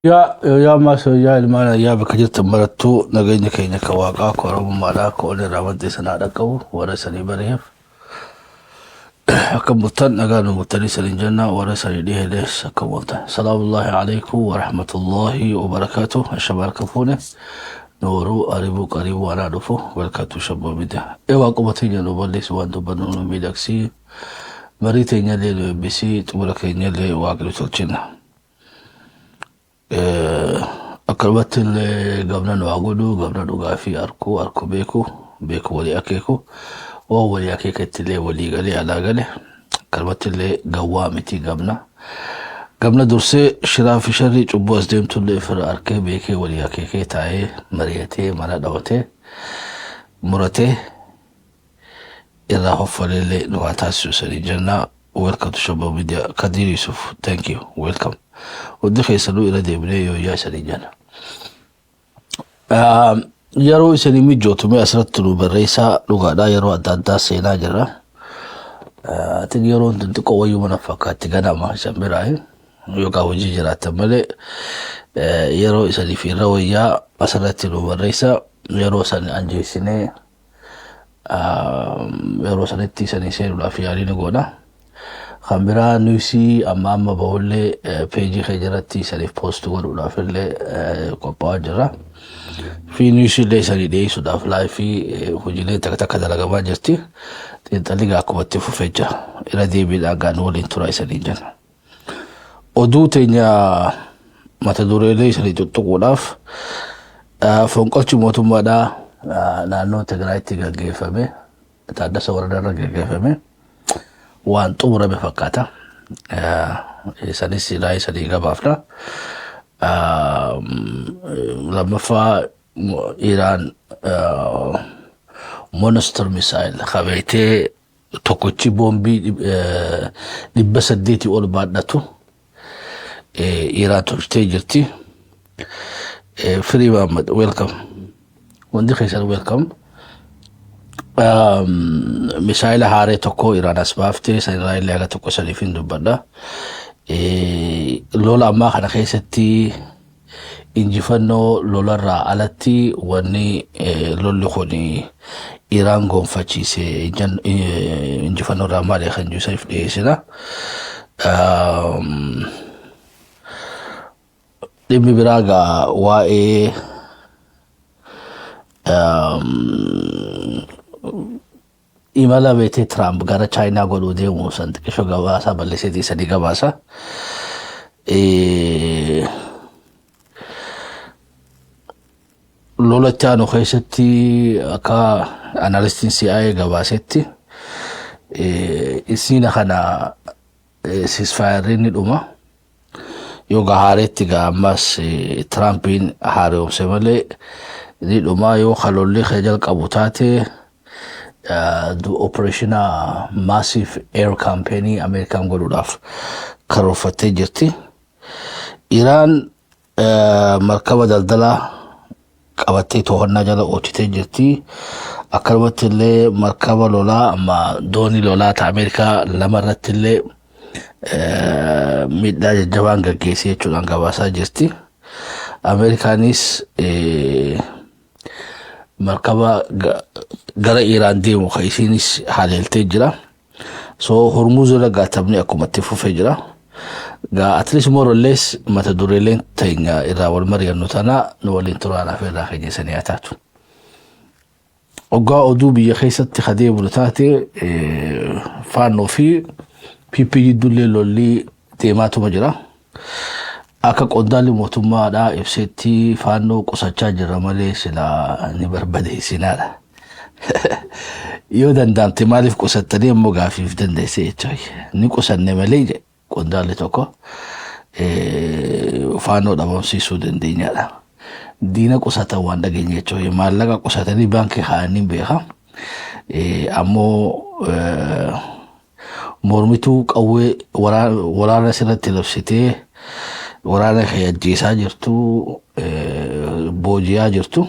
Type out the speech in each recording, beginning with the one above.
Yaa yaa maas yaa ilmaan ayyaa bakka jirtan marattuu nageenya keenya ka waaqaa ka oromummaadhaa ka ol irraa maddee sanaa dhaqqabu warra isanii bari'eef akka murtan nagaa nu murtanii saniin jenna warra isanii dhiheelees akka murtan. Salaamullaahi alaikum wa rahmatullaahi wa barakaatu. Ashamaa fuune nooruu aribuu qariibuu anaa dhufu welkaatu shabboo miidiyaa. Eewaa qoma teenya nu balleessi waan dubbannu nu miidhagsii marii teenyallee nu eebbisii xumura keenyallee waaqni tolchina. Akkanumatti illee gamna nu haa godhu, gamna dhugaa fi arkuu, arkuu beeku, beeku walii akeeku, waan walii akeeketti illee walii galee alaa gale, akkanumatti illee gawwaa miti gamna. Gamna dursee shiraa fi sharrii cubbuu as deemtu illee ofirra arkee beekee walii akeekee taa'ee mari'atee mala dhawatee muratee irraa hoffalee illee nu haa taasisu sanii jennaa. Welcome to Shabba Media. Kadir Yusuf, thank you. Welcome. Hundi keessanuu irra deebinee yooyyaa isanii jenna. Yeroo isanii mijootu mee asirratti nu barreessaa dhugaadhaa yeroo adda addaa seenaa jirra. Ati yeroon tun xiqqoo wayyuu mana fakkaatti ganama isan biraa yookaan hojii jiraattan malee yeroo isaniif irra wayyaa asirratti nu barreessaa yeroo san anjeessinee yeroo sanitti isanii seenuudhaaf yaalii ni goona. Kan biraa newsii amma amma bahullee peejii keenya irratti isaniif post godhuudhaaf illee qophaa'aa jirra. Fi newsii illee isanii dhiyeessuudhaaf liveii hojiilee takka takka dalagamaa jirti. Xiinxalli gaa akkuma itti fufee jira. Irra deebiidhaan gaa nu waliin turaa isanii jenna. Oduu teenya mata dureelee isanii tuttuquudhaaf fonqolchi mootummaadhaa naannoo Tigraayitti gaggeeffame Taaddasa Warradarra gaggeeffame waan xumurame fakkaata. Isanis raayii sadii gabaafna. Lammaffaa Iraan monster missile qabeetee tokkochi boombii 800 ol baadhatu Iraan tolchtee jirti. Firii Muhammad, welcome. Hundi keessan welcome. Misaayila haaree tokko Iraan as baaftee san irraa illee haga tokko saniif hin dubbadha. Lola ammaa kana keessatti injifannoo lolarraa alatti wanni lolli kun Iraan gonfachiise injifannoo irraa maali kan jiru saniif dhiyeessina. Dhimmi biraa gaa waa'ee imala beetee Tiraamp gara Chaayinaa godhuu deemu san xiqqisho gabaasaa bal'iseetii sanii gabaasa. Lola itti aanu keessatti akka analystiin CIA gabaasetti isiina kana ceasefire ni dhuma. Yoo gaa haareetti gaa ammas Tiraampiin haaromse malee ni dhuma yoo kalolli kee jalqabu taate operationa massive air campaign Ameerikaan godhuudhaaf karoorfattee jirti. Iraan markaba daldalaa qabattee to'annaa jala oolchitee jirti. Akkanumatti illee markaba lolaa amma doonii lolaa ta Ameerikaa lama irratti illee miidhaa jajjabaan gaggeessee jechuudhaan gabaasaa jirti. Ameerikaanis markaba gara Iraan deemu kan isiinis haleeltee jira. So Hormuz irra gaatamni akkuma itti fufee jira. Gaa at least more or less mata dureeleen teenya irraa wal mari'annu tana nu waliin turaan afeerraa keenya sanii haa taatu. Oggaa oduu biyya keessatti kadeemnu taate faannoo fi PP jidduullee lolli deemaatuma jira. Akka qondaalli mootummaadhaa ibsetti faannoo qusachaa jirra malee silaa ni barbadeessinaadha. Yoo danda'amte maaliif qusattanii ammoo gaafiif dandeesse jechuudha. Ni qusanne malee jedhe qondaalli tokko faannoo dhabamsiisuu dandeenyaadha. Diina qusatan waan dhageenye jechuudha. Maallaqa qusatanii baankii kaa'anii beeka. Ammoo mormituu qawwee waraana sirratti labsitee waraana kee ajjeesaa jirtu booji'aa jirtu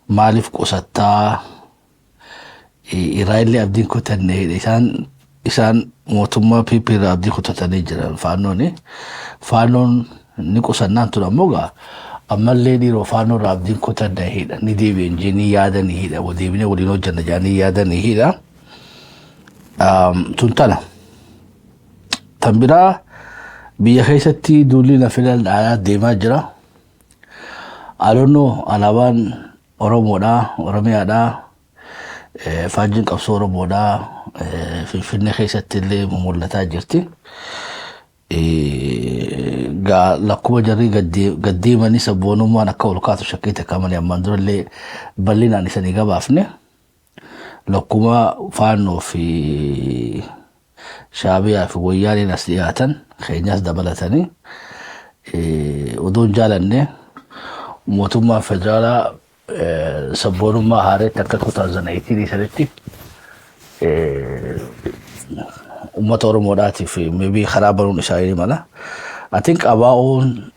maaliif qusattaa irraa illee abdiin kutanne isaan mootummaa PP irraa abdii kutatanii jiran faannooni. Faannoon Ni qusannaan tun ammoo gaa ammallee dhiiroo Faannoo irraa abdiin kutanna hidha. Ni deebi'an jennee yaada ni hidha. Deebinee waliin hojjanna jedhanii yaada ni hidha. Tun tana. Tan biraa, biyya keessatti duulli na filan dhaalaa deemaa jira. Alonnoo alaabaan Oromoodhaa, Oromiyaadhaa, faajjiin qabsoo Oromoodhaa Finfinnee keessatti illee mul'ataa jirti. Gaa lakkuma jarri gaddeemanii sabboonummaan akka ol kaatu shakkii takka malee ammaan durallee bal'inaan isanii gabaafne. Lakkuma Faannoo fi Shaabiyaa fi Wayyaaniin as dhiyaatan, keenyas dabalatanii, odoon jaalanne mootummaan federaalaa sabboonummaa haareetti akka 2018 sanitti uummata Oromoodhaatiif maybe karaa banuun isaanii mala. I think ABO'n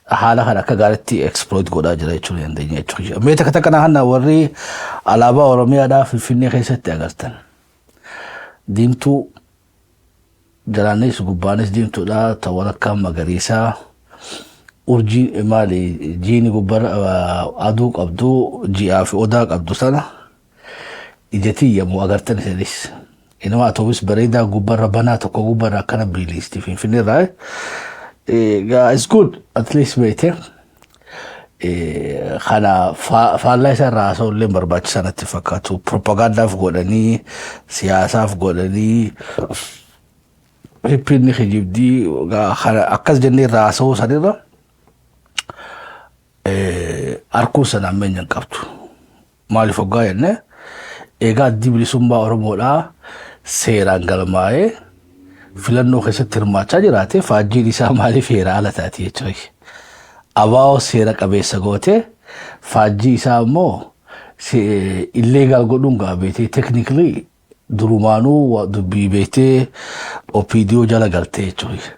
haala kana akka gaariitti exploit godhaa jira jechuu dandeenya jechuudha. Mee takka takka na warri alaabaa Oromiyaadhaa Finfinnee keessatti agartan. Diimtuu jalaanis gubbaanis diimtuudha, ta walakkaa magariisaa, urjii maali, jiini gubbaa aduu qabdu, ji'aa fi odaa qabdu sana ija tiyya moo agartan isinis. Inuma atoobis bareedaa gubbarra banaa tokko gubbarra akkana biiliisti Finfinneerraa. Egaa it's good at least beekte. Kana faallaa isa irraa haasa'u illee barbaachisaa natti fakkaatu. Propagaandaaf godhanii, siyaasaaf godhanii, riphinni kijibdii akkas jennee irraa haasa'uu sanirra arguun sana ammeenya hin qabdu. Maaliif hoggaa jennee, egaa Addi Bilisummaa Oromoodhaa seeraan galmaa'ee filannoo keessatti hirmaachaa jiraate, faajjiin isaa maaliif heera ala taati jechuudha. ABO seera qabeessa gootee faajjii isaa immoo illegal godhuun gaa beetee technically durumaanuu dubbii beetee OPDO jala galtee jechuudha.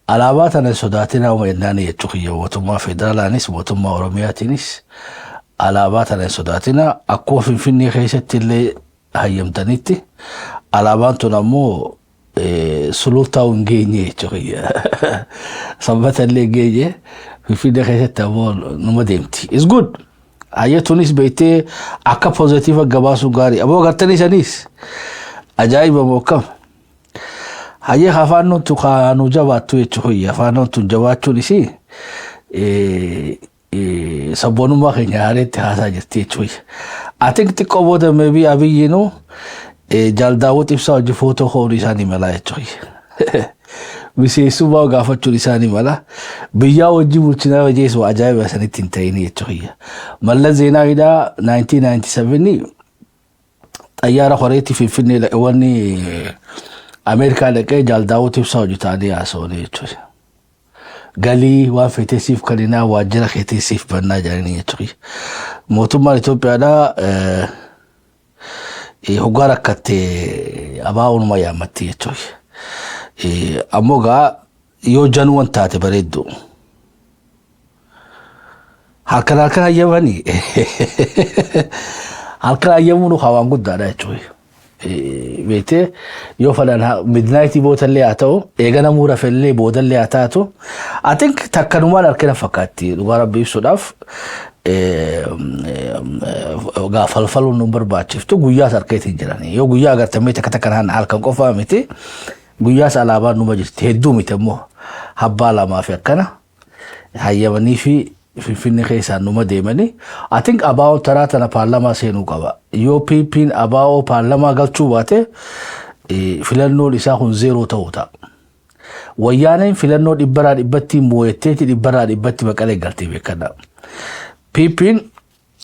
Alaabaa tana sodaatina uma jennaan jechuudha. Mootummaa federaalaanis mootummaa Oromiyaatiinis alaabaa tana sodaatina. Akkuma Finfinnee keessatti illee hayyamtanitti alaabaan tun ammoo Sulultaa hin geenye jechuudha. Sanbata illee geenye, Finfinnee keessatti ammoo numa deemti. It's good. Hayyatuunis beektee akka positive gabaasuu gaarii. Aboo agartanii sanis ajaa'iba moo akkam? Hayyee, afaannoon tun kaanuu jabaattu jechuudha. Afaannoon tun jabaachuun isii sabboonummaa keenya haareetti haasaa jirti jechuudha. I think xiqqoo booda maybe Abiyyiinuu Jaal Daawwit Ibsaa hojii footoo ka'uun isaanii mala jechuudha. Miseensummaa gaafachuun isaanii mala. Biyyaa wajjin bulchinaa hojeessu ajaa'iba sanitti hin ta'in jechuudha. Mallas Zeenaawidhaa 1997 xayyaara horeetti Finfinnee wanni Ameerikaa dhaqee Jaal Daawwit Ibsaa hojii ta'anii haasa'anii jechuudha. Galii waan feetee siif kenninaa, waajjira keetii siif bannaa jedhanii jechuudha. Mootummaan Itoophiyaadhaa hoggaa rakkattee ABO'numa yaammatti jechuudha. Ammoo gaa yoo januwan taate bareeddu. Halkan halkan hayyamanii, halkan hayyamuun waan guddaadha jechuudha. Beektee, yoo fadhan midnight boodallee haa ta'u, eega namuu rafellee boodallee haa taatu, I think takkanumaan harkina fakkaatti. Dhugaa Rabbi ibsuudhaaf gaa falfaluun nu barbaachiftu. Guyyaas harkeetiin jirani, yoo guyyaa agartamee takka takka halkan qofaa miti, guyyaas alaabaan numa jirti. Hedduu miti immoo, habbaa lamaa fi akkana hayyamanii fi Finfinnee keessaan numa deemanii. I think ABO taraa tana paarlamaa seenuu qaba. Yoo PP'n ABO paarlamaa galchuu baate, filannoon isaa kun zero ta'uu ta'a. Wayyaaneen filannoo 100% moo'atteeti 100% Maqalee galtee beekadha. PP'n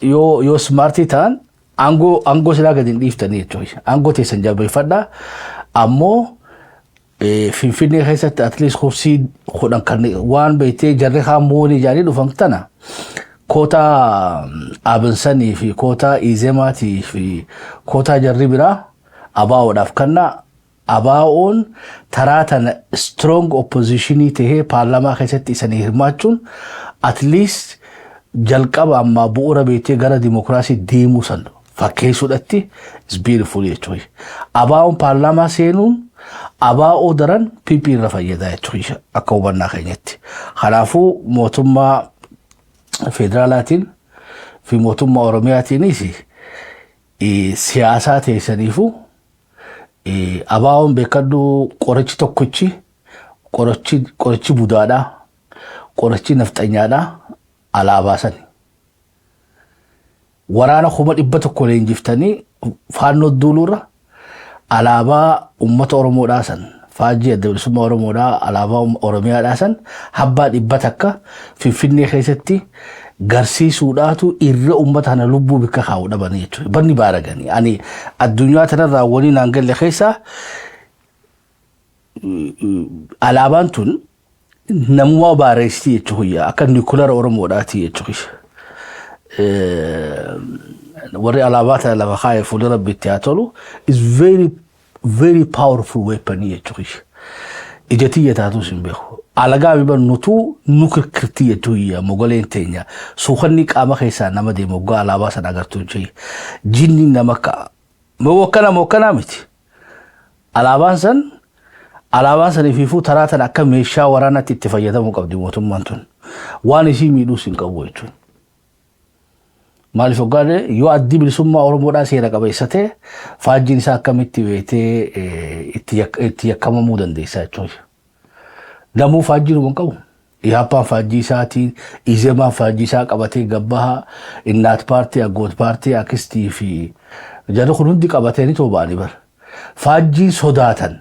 yoo smart ta'an aangoo silaa gadi hin dhiiftanii jechuudha. Aangoo teessan jabeeffadhaa. Ammoo Finfinnee keessatti at least kursii 10 kan waan beektee jarri kaan moonii jedhanii dhufan tana kootaa Abinsanii fi kootaa Izemaatii fi kootaa jarri biraa ABO'dhaaf kanna. ABO'n taraa tana strong oppositionii tahee paarlamaa keessatti isanii hirmaachuun at least jalqaba ammaa bu'uura beektee gara dimokiraasii deemuu san fakkeessuudhatti is beautiful jechuudha. ABO'n paarlamaa seenuun ABO daran PP irra fayyadaa jechuudha akka hubannaa keenyatti. Kanaafuu mootummaa federaalaatiin fi mootummaa Oromiyaatiinis siyaasaa teessaniifu ABO'n beekadhu, qorichi tokkichi, qorichi budaadhaa, qorichi nafxanyaadhaa alaabaa sani. Waraana 100,000 leenjiftanii faannoo duuluurra alaabaa uummata Oromoodhaa san, faajjii Adda Bilisummaa Oromoodhaa, alaabaa Oromiyaadhaa san habbaa 100 Finfinnee keessatti garsiisuudhaatu irra uummata kana lubbuu bikka kaa'u dhabanii jechuudha. Barni baaraganii. Ani addunyaa tanarraa waliin naan galle keessaa alaabaan tun namummaa baareessitii jechuudha. Akka nuclear Oromoodhaati jechuudha. Warri alaabaa tana lafa kaa'e fuula Rabbitti haa tolu, is very very powerful weapon jechuudha. Ija tiyya taatus hin beeku. Alagaa mi nutuu nu kirkirtii jechuudha mogoleen teenya. Suukanni qaama keessaa nama deemu waggaa alaabaa sana agartuu jechuudha. Jinni nama ka'a. Moo akkana moo akkanaa miti. Alaabaan san ifiifuu taraa tana akka meeshaa waraanaatti itti fayyadamuu qabdi mootummaan tun. Waan isii miidhuus hin qabu jechuudha. Maaliif hoggaan yoo Addi Bilisummaa Oromoodhaa seera qabeessa ta'e, faajjiin isaa akkamitti beetee itti yakkamamuu dandeessa jechuudha. Namuu faajjii hin qabu. Ihaappaan faajjii isaatiin, Izemaan faajjii isaa qabatee gabbaha, Innaat Paartii, Aggoot Paartii, Akistii fi jarri kun hundi qabatee ni tooba'anii bara. Faajjiin sodaatan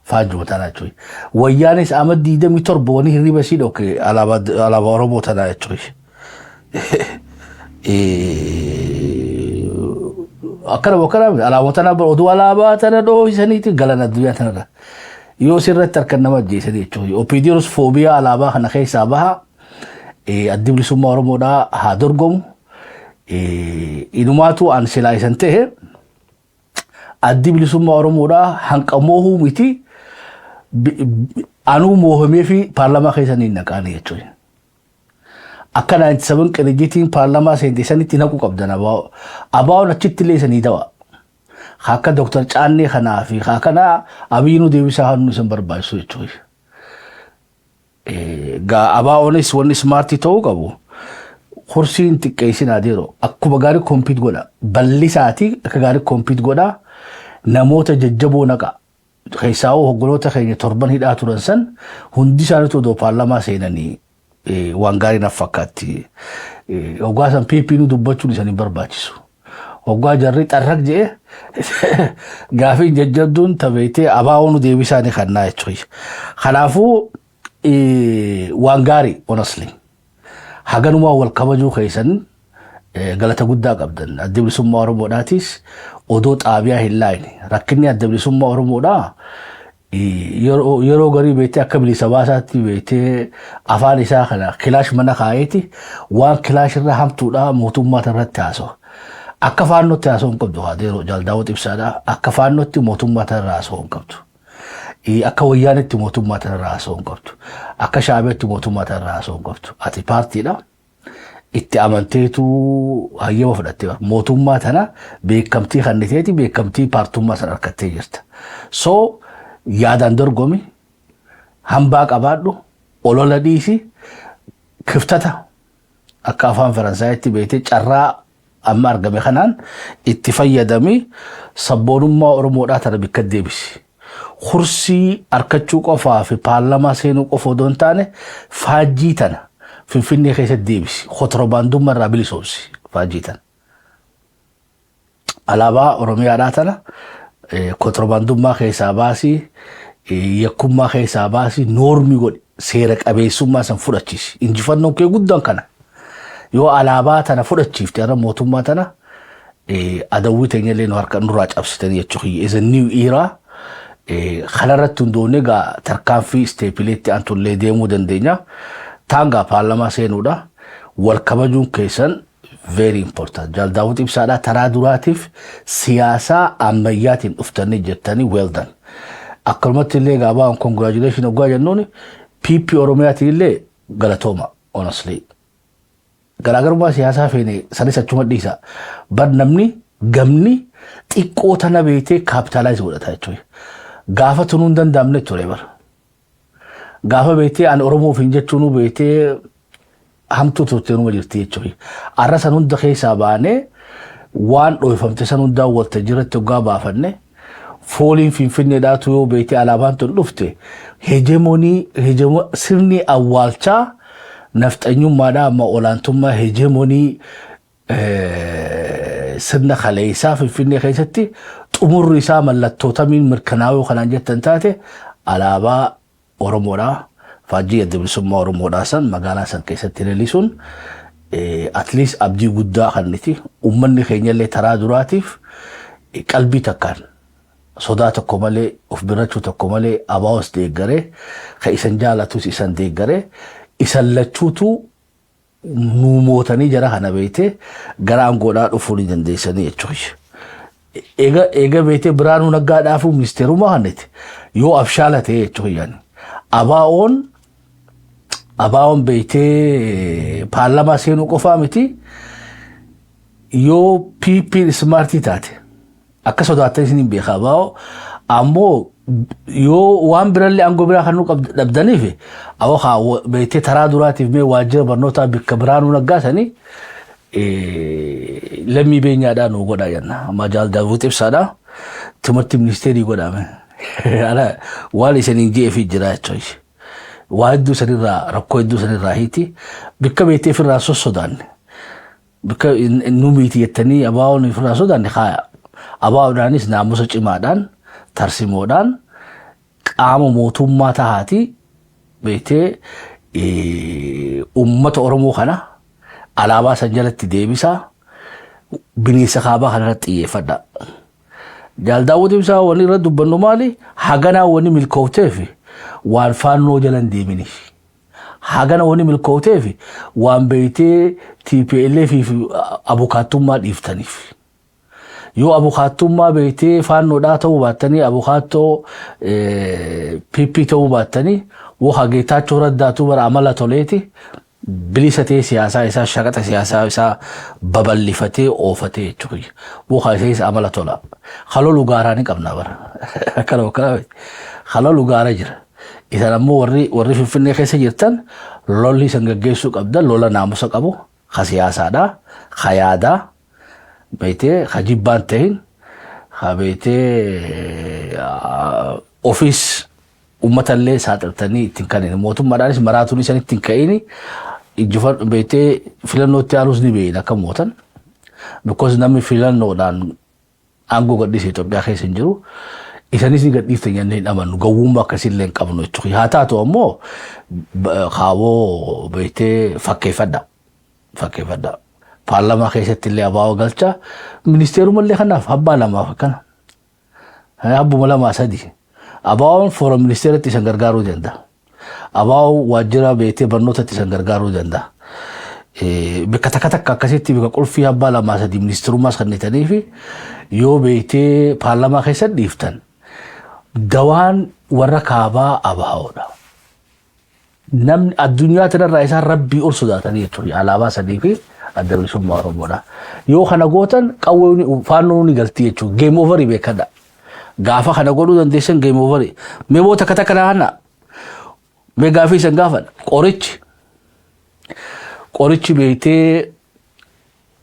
faajjuma tanaa jechuudha. Wayyaanis amma 27 wani hirriba isii dhokke alaabaa Oromoo tanaa jechuudha. Akkana alaabaa tana oduu alaabaa tana dhoohisaniiti galan addunyaa tanarra. Yoo sirratti harkan nama ajjeesanii jechuudha. OPDOs phobia alaabaa kana keessaa baha. Addi Bilisummaa Oromoodhaa haa dorgomu. Inumaatu an silaa isan ta'e, Addi Bilisummaa Oromoodhaa hanqamoohuu miti, anuu moohamee fi paarlaamaa keessa ni naqaani jechuudha. Akka 97 Qinijjitiin paarlaamaa seente sanitti naquu qabdan ABO. ABO'n achitti illee isanii ta'a. Akka Dooktar Caannee kanaa fi kana Abiyyi nu deebisaa hannu isan barbaachisu jechuudha. Gaa ABO'nis wanni smart ta'uu qabu. Kursiin xiqqeessin adeero akkuma gaarii compete godha. Bal'isaati akka gaarii compete godha. Namoota jajjaboo naqa. Keessaa hogganoota keenya torban hidhaa turan san hundi isaaniitu odoo paarlaamaa seenanii waan gaarii naaf fakkaatti. Hoggaa san PP nu dubbachuun isaan hin barbaachisu. Hoggaa jarri xarraq jedhee gaafiin jajjabduun tabeetee ABO nu deebisaa ni kannaa jechuudha. Kanaafuu waan gaarii, honestly. Haganumaa wal kabajuu keessan galata guddaa qabdan. Adda Bilisummaa Oromoodhaatis odoo xaabiyaa hin laayine. Rakkinni Adda Bilisummaa Oromoodhaa yeroo garii beektee akka bilisa baasaatti beektee afaan isaa kana kilaash mana kaa'eeti waan kilaash irra hamtuudha mootummaa irratti haasawa. Akka faannootti haasa'uu hin qabdu, haadeeroo Jaaldaawwat Ibsaadha. Akka faannootti mootummaa irra haasa'uu hin qabdu. Akka Wayyaanitti mootummaa irra haasa'uu hin qabdu. Akka Shaabiyaatti mootummaa irra haasa'uu hin qabdu. Ati paartiidha. Itti amanteetu hayyama fudhattee mootummaa tana beekamtii kanniteeti, beekamtii paartummaa sana harkattee jirta. So yaadaan dorgomi, hambaa qabaadhu, olola dhiisi, kiftata akka afaan Faransaayitti beektee carraa amma argame kanaan itti fayyadami, sabboonummaa Oromoodhaa tana bikka deebisi. Kursii harkachuu qofaa fi paarlamaa seenuu qofa odoo hin taane, faajjii tana Finfinnee keessatti deebisi. Kontiroobaandummaa irraa bilisoomsi faajjii tana. Alaabaa Oromiyaadhaa tana kontiroobaandummaa keessaa baasii, yakkummaa keessaa baasii, norm godhi, seera qabeessummaa san fudhachiisi. Injifannoon kee guddaan kana. Yoo alaabaa tana fudhachiifte irra mootummaa tana adawwii teenya illee nu harka nurraa cabsitanii jechuudha. Is a new era. Kanarratti hundoonnee gaa tarkaanfii stepileetti antullee deemuu dandeenya. Taangaa paarlamaa seenuudha. Wal kabajuun keessan very important. Jaaldaawwit Ibsaadhaa taraa duraatiif siyaasaa ammayyaatiin dhuftanii jettanii, well done. Akkanumatti illee gaabaan congratulation hoggaa jennuun PP Oromiyaatiin illee galatooma, honestly. Garaagarummaa siyaasaa feene sanis achuma dhiisa. Bar namni gamni xiqqoo tana beektee capitalize godhata jechuudha. Gaafa tunuu hin danda'amne ture bara. Gaafa beektee ani Oromoof hin jechuun beektee hamtuu turte numa jirti jechuudha. Arra san hunda keessaa baanee waan dhoofamte san hundaa waltajjii irratti hoggaa baafanne, fooliin Finfinneedhaatu yoo beektee alaabaan tun dhufte, hegemony sirni awwaalchaa nafxanyummaadhaa amma olaantummaa hegemony sirna kaleessaa Finfinnee keessatti xumurri isaa mallattoo tamiin mirkanaa'uu kanaan jettan taate, alaabaa Oromoodhaa, faajjii Adda Bilisummaa Oromoodhaa san magaalaa san keessatti leellisuun at least abdii guddaa kanniti. Uummanni keenyallee taraa duraatiif qalbii takkaan, sodaa tokko malee, of birachuu tokko malee abaa'os deeggaree, ka isan jaalatus isan deeggaree, isan lachuutu nuu mootanii jara kana beeyte gara aangoodhaa dhufuu ni dandeessanii jechuudha. Eega beeytee Biraanuu Naggaadhaafuu ministeerummaa kanniti yoo abshaala ta'e jechuudha. Abaa'oon beeytee paarlamaa seenuu qofaa miti, yoo PP'n smart taate akka sodaattan isin hin beekaa. Abaa'oo ammoo yoo waan birallee aangoo biraa kan nu dhabdaniif awwa haa beektee taraa duraatiif mee waajjira barnootaa bikka Biraanuu Naggaasanii lammii beenyaadhaa nu godhaa jenna. Amma Jaal Daawwit Ibsaadhaa timirti ministeerii godhame. Waan isaniin je'eefii jira jechuudha. Waa hedduu sanirraa, rakkoo hedduu sanirraa hiiti bikka beektee ofirraa sossodaanne. Bikka nu miiti jettanii abaa'oon ofirraa sodaanne kaaya. Abaa'oodhaanis naamusa cimaadhaan, tarsimoodhaan qaama mootummaa tahaati beektee uummata Oromoo kana alaabaa san jalatti deebisaa, bineensa kaabaa kanarratti xiyyeeffadha. Jaal Daawwit Ibsaa wanni irra dubbannu maali? Haganaa wanni milkoofteef waan faannoo jala hin deeminiif. Hagana wanni milkoofteef waan beektee TPLF fi abukaattummaa dhiiftaniif. Yoo abukaattummaa beektee faannoodhaa ta'uu baattanii, abukaattoo PP ta'uu baattanii, woo Geetaachoo Raddaatu bara amala toleeti bilisa ta'ee siyaasaa isaa, shaqaxa siyaasaa isaa babal'ifatee oofatee jechuudha. Woo isa amala tola. Halolu gaaraa ni qabna bara. Akkana akkana halolu gaara jira. Isan ammoo warri Finfinnee keessa jirtan lolli isan gaggeessuu qabdan lola naamusa qabu, ka siyaasaadhaa, ka yaadaa, beektee ka jibbaan ta'in, ka beektee ofiis uummatallee saaxiltanii ittiin kanin, mootummaadhaanis maraatuun isan ittiin ka'ini beektee filannootti aanus ni beeyna akka mootan. Because namni filannoodhaan aangoo gadhiise Itoophiyaa keessa hin jiru. Isanis ni gadhiiftan jennee hin amannu, gowwummaa akkasiillee hin qabnu jechuudha. Haa taatu ammoo kaawoo beektee fakkeeffadha. Fakkeeffadha. Paarlamaa keessatti illee abaa'oo galcha. Ministeerumallee kanaaf abbaa lamaaf akkana. Abbuma lamaa sadi. Abaa'oon forum ministeeratti isan gargaaruu danda'a. Abaa'oon waajjira beektee barnootatti isan gargaaruu danda'a. Bakka takka takka akkasitti bakka qulfii abbaa lamaa sadi ministeerummaas kennitanii fi yoo beektee paarlamaa keessatti dhiiftan, dawaan warra kaabaa abaa'oodha. Namni addunyaa kanarraa isaan rabbii ol sodaatanii jechuudha. Alaabaa sadii fi Adda Bilisummaa Oromoodha. Yoo kana gootan qawwee faannoo ni galti jechuudha. Game over beekadha. Gaafa kana godhuu dandeessan game over. Mee boo takka takka naanna. Mee gaafii isan gaafadha. Qorichi beektee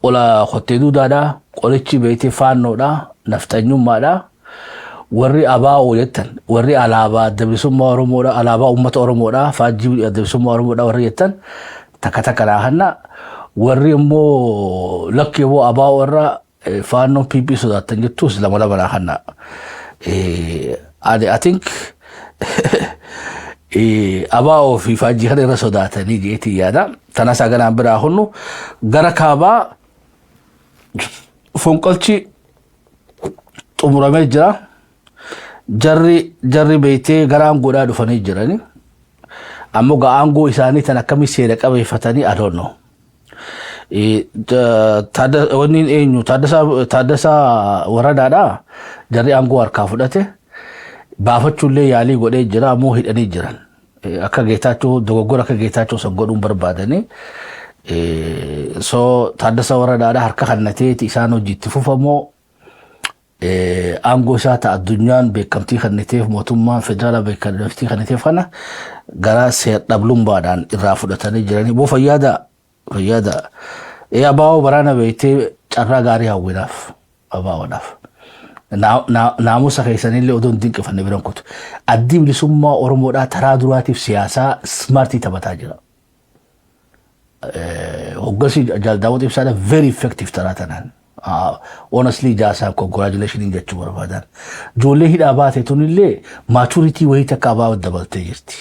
ola kottee duudaadha. Qorichi beektee faannoodha. Nafxanyummaadha. Warri abaa'oo jettan, warri alaabaa Adda Bilisummaa Oromoodha, alaabaa uummata Oromoodha, faajjii Adda Bilisummaa Oromoodha warri jettan takka takka naahanna. Warri immoo lakki immoo abaa'oo irra faannoon PP sodaattan jettus lama lama naahanna. Ani I think abaa'oo fi faajjii kana irra sodaatanii jeetii yaada. Tanas haganaan biraa hunnu gara kaabaa fonqolchi xumuramee jira. Jarri beektee gara aangoodhaa dhufanii jirani. Ammoo gaa aangoo isaanii tan akkamii seera qabeeffatanii, I don't know. Wanni eenyu Taaddasaa Waradaadhaa jarri aangoo harkaa fudhate baafachuullee yaalii godhee jira, ammoo hidhanii jiran. Akka Geetaachoo dogoggora akka Geetaachoo san godhuun barbaadanii. So Taaddasaa Waradaadhaa harka kannateeti isaan hojiitti fufamoo Aangoo isaa ta'a addunyaan beekamtii kenniteef, mootummaan federaalaa beekamtii kenniteef kana gara seer dhablummaadhaan irraa fudhatanii jiranii. Boo fayyaada fayyaada. Ee, abaa'oo baraana beektee carraa gaarii hawwinaaf abaa'oodhaaf. Naamusa keessanillee odoo hin dinqifanne biran kutu. Addi Bilisummaa Oromoodhaa taraa duraatiif siyaasaa smart taphataa jira. Hoggansi Jaal Daawud Ibsaadha very effective taraa tanaan. Honestly, jaasaan congratulation jechuu barbaadan. Ijoollee hidhaa baate tunillee maturity wayii takka abaa'oo dabaltee jirti.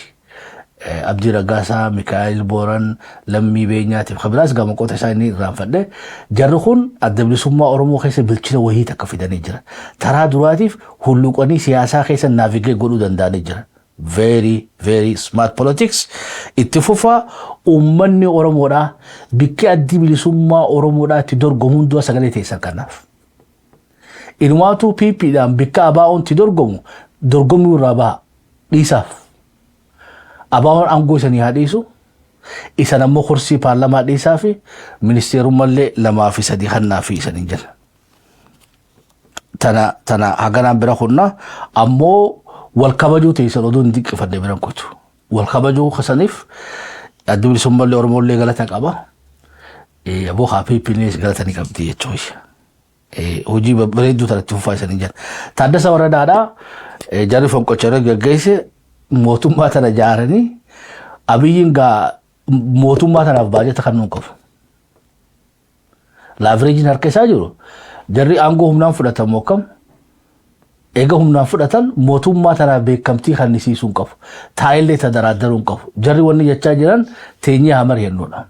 Abdii Raggaasaa, Mikaa'el Booran, Lammii Beenyaatiif kan biraas gama qoota isaa inni irraanfadhe. Jarri kun Adda Bilisummaa Oromoo keessa bilchina wayii takka fidanii jira. Taraa duraatiif hulluqanii siyaasaa keessa navigate godhuu danda'anii jira. Very very smart politics. Itti fufaa. Uummanni Oromoodhaa bikki Addi Bilisummaa Oromoodhaa itti dorgomu hundumaa sagalee teessan kanaaf. Inumaatu PPdhaan bikka ABO'n itti dorgomu dorgomuu irraa baha dhiisaaf. ABO'n aangoo isanii haa dhiisu. Isan ammoo kursii paarlamaa dhiisaa fi ministeerummallee lamaa fi sadii kannaa fi isaniin jala. Tana haganaan bira kunna ammoo wal kabajuu teessan oduu hin dinqifanne biran kutu. Wal kabajuu kasaniif Addi Bilisummallee Oromollee galata qaba. Aboo haa PPnis galata ni qabdi jechuudha. Hojii bareedduu tanatti fufaa isanii jala. Taaddasa Waradaadhaa jarri fonqolcha gaggeesse mootummaa tana ijaaranii Abiyyiin gaa mootummaa tanaaf baajata kan nuun qabu. Leverageiin harka isaa jiru jarri aangoo humnaan fudhatamu akkam eega humnaan fudhatan mootummaa tanaaf beekamtii kannisiisuu hin qabu. Taa'ellee tadaraaddaruu hin qabu. Jarri wanni jechaa jiran teenyee haa mari'annuudha.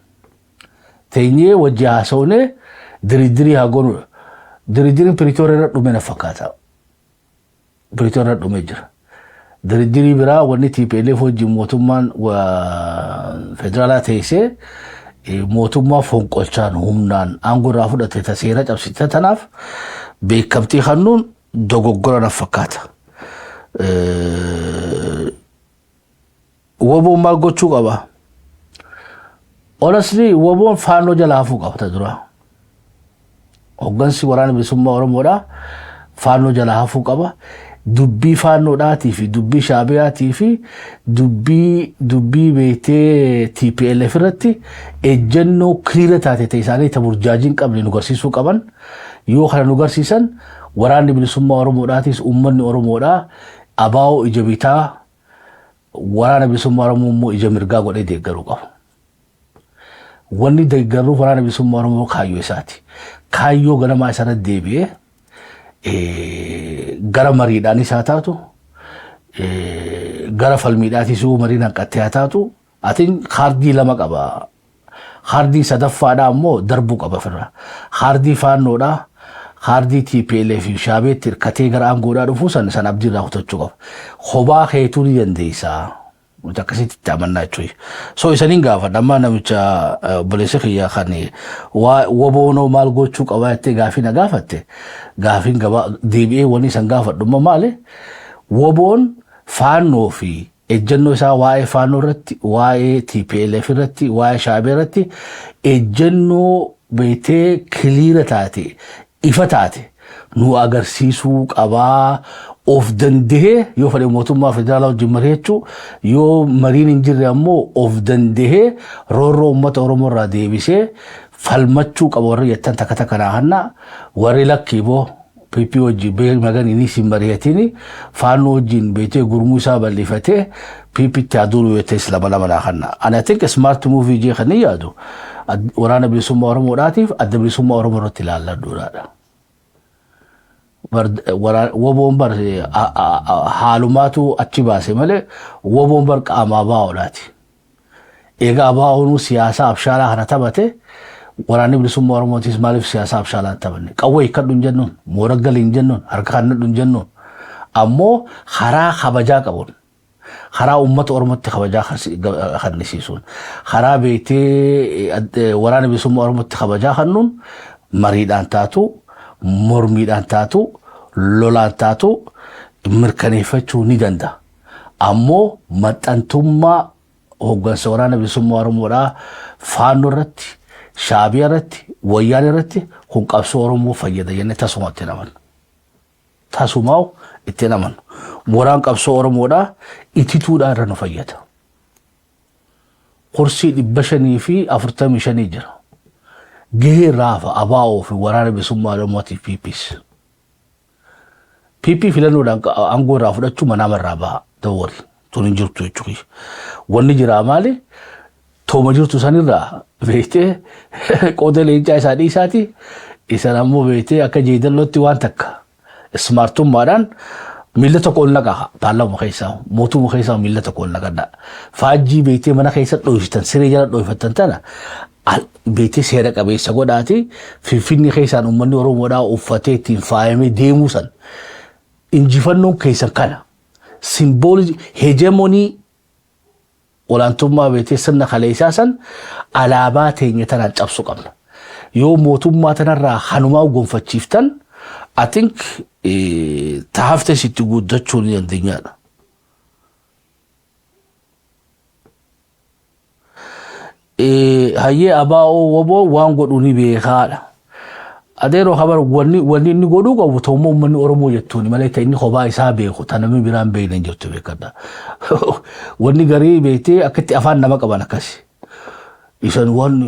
Teenyee wajji haasa'uunee diriidirii haa goonuudha. Diriidiriin Piriitooriyaa irra dhume na fakkaata. Piriitooriyaa irra dhumee jira. Diriidirii biraa wanni TPLF wajjin mootummaan federaalaa teessee mootummaa fonqolchaan humnaan aangoo irraa fudhate ta seera cabsite tanaaf beekamtii kennuun dogoggora na fakkaata. Woboon maal gochuu qaba? Honestly, woboon Faannoo jala hafuu qaba ta dura. Hoggansi Waraana Bilisummaa Oromoodhaa Faannoo jala hafuu qaba. Dubbii Faannoodhaatii fi dubbii Shaabiyaatii fi dubbii beektee TPLF irratti ejjennoo clear taate ta'e isaanii ta burjaajii hin qabne nu garsiisuu qaban. Yoo kana nu garsiisan, Waraanni Bilisummaa Oromoodhaatis uummanni Oromoodhaa abaa'oo ija bitaa, Waraana Bilisummaa Oromoo immoo ija mirgaa godhee deeggaruu qaba. Wanni deeggarruuf Waraana Bilisummaa Oromoo kaayyoo isaati. Kaayyoo ganamaa isarratti deebi'ee gara mariidhaanis haa taatu, gara falmiidhaatis yoo mariin hanqattee haa taatu, atiin kaardii lama qaba. Kaardii sadaffaadhaa ammoo darbuu qaba ofirraa. Kaardii Faannoodhaa, kaardii TPLF fi Shaabeetti hirkatee gara aangoodhaa dhufuu san abdii irraa kutachuu qaba. Kophaa keetuu ni dandeessaa. Nuti akkasitti itti amannaa jechuudha. So isaniin gaafadha amma namicha obboleessa kiyya kan woboonoo maal gochuu qabaa jettee gaafii na gaafatte, gaafiin gabaa deebi'ee wanni isan gaafadhu immoo maali? Woboon Faannoo fi ejjennoo isaa waa'ee Faannoo irratti, waa'ee TPLF irratti, waa'ee Shaabee irratti ejjennoo beektee clear taate, ifa taate nu agarsiisuu qabaa. Of dandahee yoo fedhe mootummaa federaalaa wajjin mari'achuu, yoo mariin hin jirre ammoo of dandahee roorroo uummata Oromoo irraa deebisee falmachuu qaba warri jettan takka takka naa hannaa. Warri lakkii boo PP wajjin magan inni sin mari'atini, Faannoo wajjin beetee gurmuu isaa bal'ifatee PP itti aduulu yoo lama lama naa hanna. Ani I think smart move jee kan yaadu Waraana Bilisummaa Oromoodhaatiif Adda Bilisummaa Oromoo irratti ilaalladhuudhaadha. Woboon bar haalumaatu achi baase malee woboon bar qaama abaa'oodhaati. Egaa abaa'oonuu siyaasa abshaalaa kana taphate, Waraanni Bilisummaa Oromootis maaliif siyaasa abshaalaa hin taphanne? Qawwee hiikkadhu hin jennuun, moora gali hin jennuun, harka kannadhu hin jennuun. Ammoo karaa kabajaa qabuun, karaa uummata Oromootti kabajaa kannisiisuun, karaa beektee Waraana Bilisummaa Oromootti kabajaa kennuun, mariidhaan taatu, mormiidhaan taatu, lolaan taatu mirkaneeffachuu ni danda'a. Ammoo maxxantummaa hooggansa Waraana Bilisummaa Oromoodhaa Faannoo irratti, Shaabiyaa irratti, Wayyaan irratti kun qabsoo Oromoo fayyada jennee tasumatti naman. Tasumaa itti hin amannu. Mooraan qabsoo Oromoodhaa itituudhaan irra nu fayyada. Kursii 545 jira. Gahee irraa hafa ABO fi Waraana Bilisummaa Oromootiif PPs. PP filannoodhaan aangoo irraa fudhachuu manaa irraa baha. Don't worry. Tun hin jirtu jechuudha. Wanni jiraa maali? Tooma jirtu sanirraa beektee qooda leencaa isaa dhiisaati. Isan ammoo beektee akka jeedallootti waan takka smartummaadhaan miila tokko ol naqaa, paarlaama keessaa, mootummaa keessaa miila tokko ol naqadha. Faajjii beektee mana keessa dhooftan, siree jala dhoofatan tana beektee seera qabeessa godhaati. Finfinnee keessaan uummanni Oromoodhaa uffatee ittiin faayamee deemuu san injifannoon keessan kana. Symbolii hegemony, olaantummaa beektee sirna kaleessaa san alaabaa teenya tanaan cabsuu qabna. Yoo mootummaa tanarraa hanumaa gonfachiiftan, I think taafte sitti guddachuu ni dandeenyaadha. Hayyee, ABO WBO waan godhu ni beekaadha. Adeeroo habar, wanni inni godhuu qabu ta'ummaa uummanni Oromoo jettuuni malee ta'e inni kophaa isaa beeku ta namni biraan beekne hin jirtu, beekadha. Wanni garii beektee akkatti afaan nama qaban akkasi. Isan waan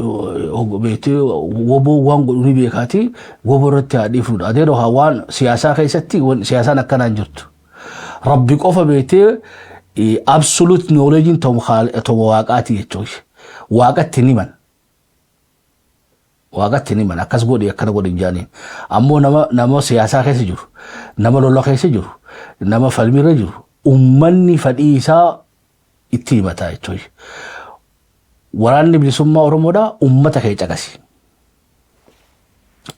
beektee WBO waan godhu ni beekaati, WBO irratti haa dhiifnudha. Adeeroo haa, waan siyaasaa keessatti siyaasaan akkanaan jirtu. Rabbi qofa beektee absolute knowledge ta'uma waaqaati jechuudha. Waaqatti ni himan. Waaqatti ni himan, akkas godhi, akkana godhi hin jaaniin. Ammoo nama siyaasaa keessa jiru, nama lola keessa jiru, nama falmiirra jiru, uummanni fedhii isaa itti himata jechuudha. Waraanni Bilisummaa Oromoodhaa uummata kee caqasi.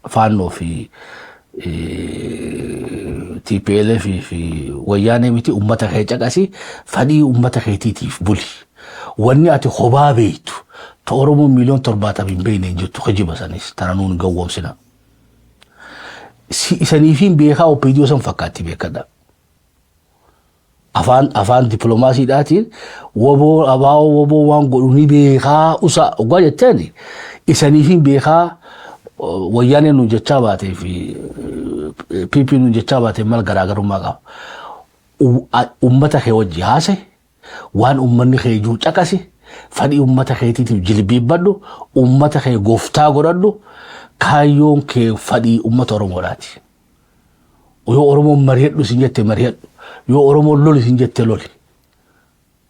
Faannoo fi TPLF fi Wayyaanee miti, uummata kee caqasi, fedhii uummata keetiitiif buli. Wanni ati hobaa beektu ta Oromoon miiliyoon 70 hin beekne hin jirtu, kijiba sanis tana nuun gawwoomsina. Isaniifiin beekaa OPDO san fakkaatti, beekadha. Afaan dippiloomaasiidhaatiin WBO ABO WBO waan godhu ni beekaa usa dhugaa jetteen, isaniifiin beekaa Wayyaaneen nu jechaa baatee fi PP nu jechaa baatee mal garaagarummaa qaba? Uummata kee wajji haase, waan uummanni kee jiru caqasi, fedhii uummata keetiitiif jilbiibbadhu, uummata kee gooftaa godhadhu, kaayyoon kee fedhii uummata Oromoodhaati. Yoo Oromoon mari'adhu isin jette mari'adhu, yoo Oromoon loli isin jette loli.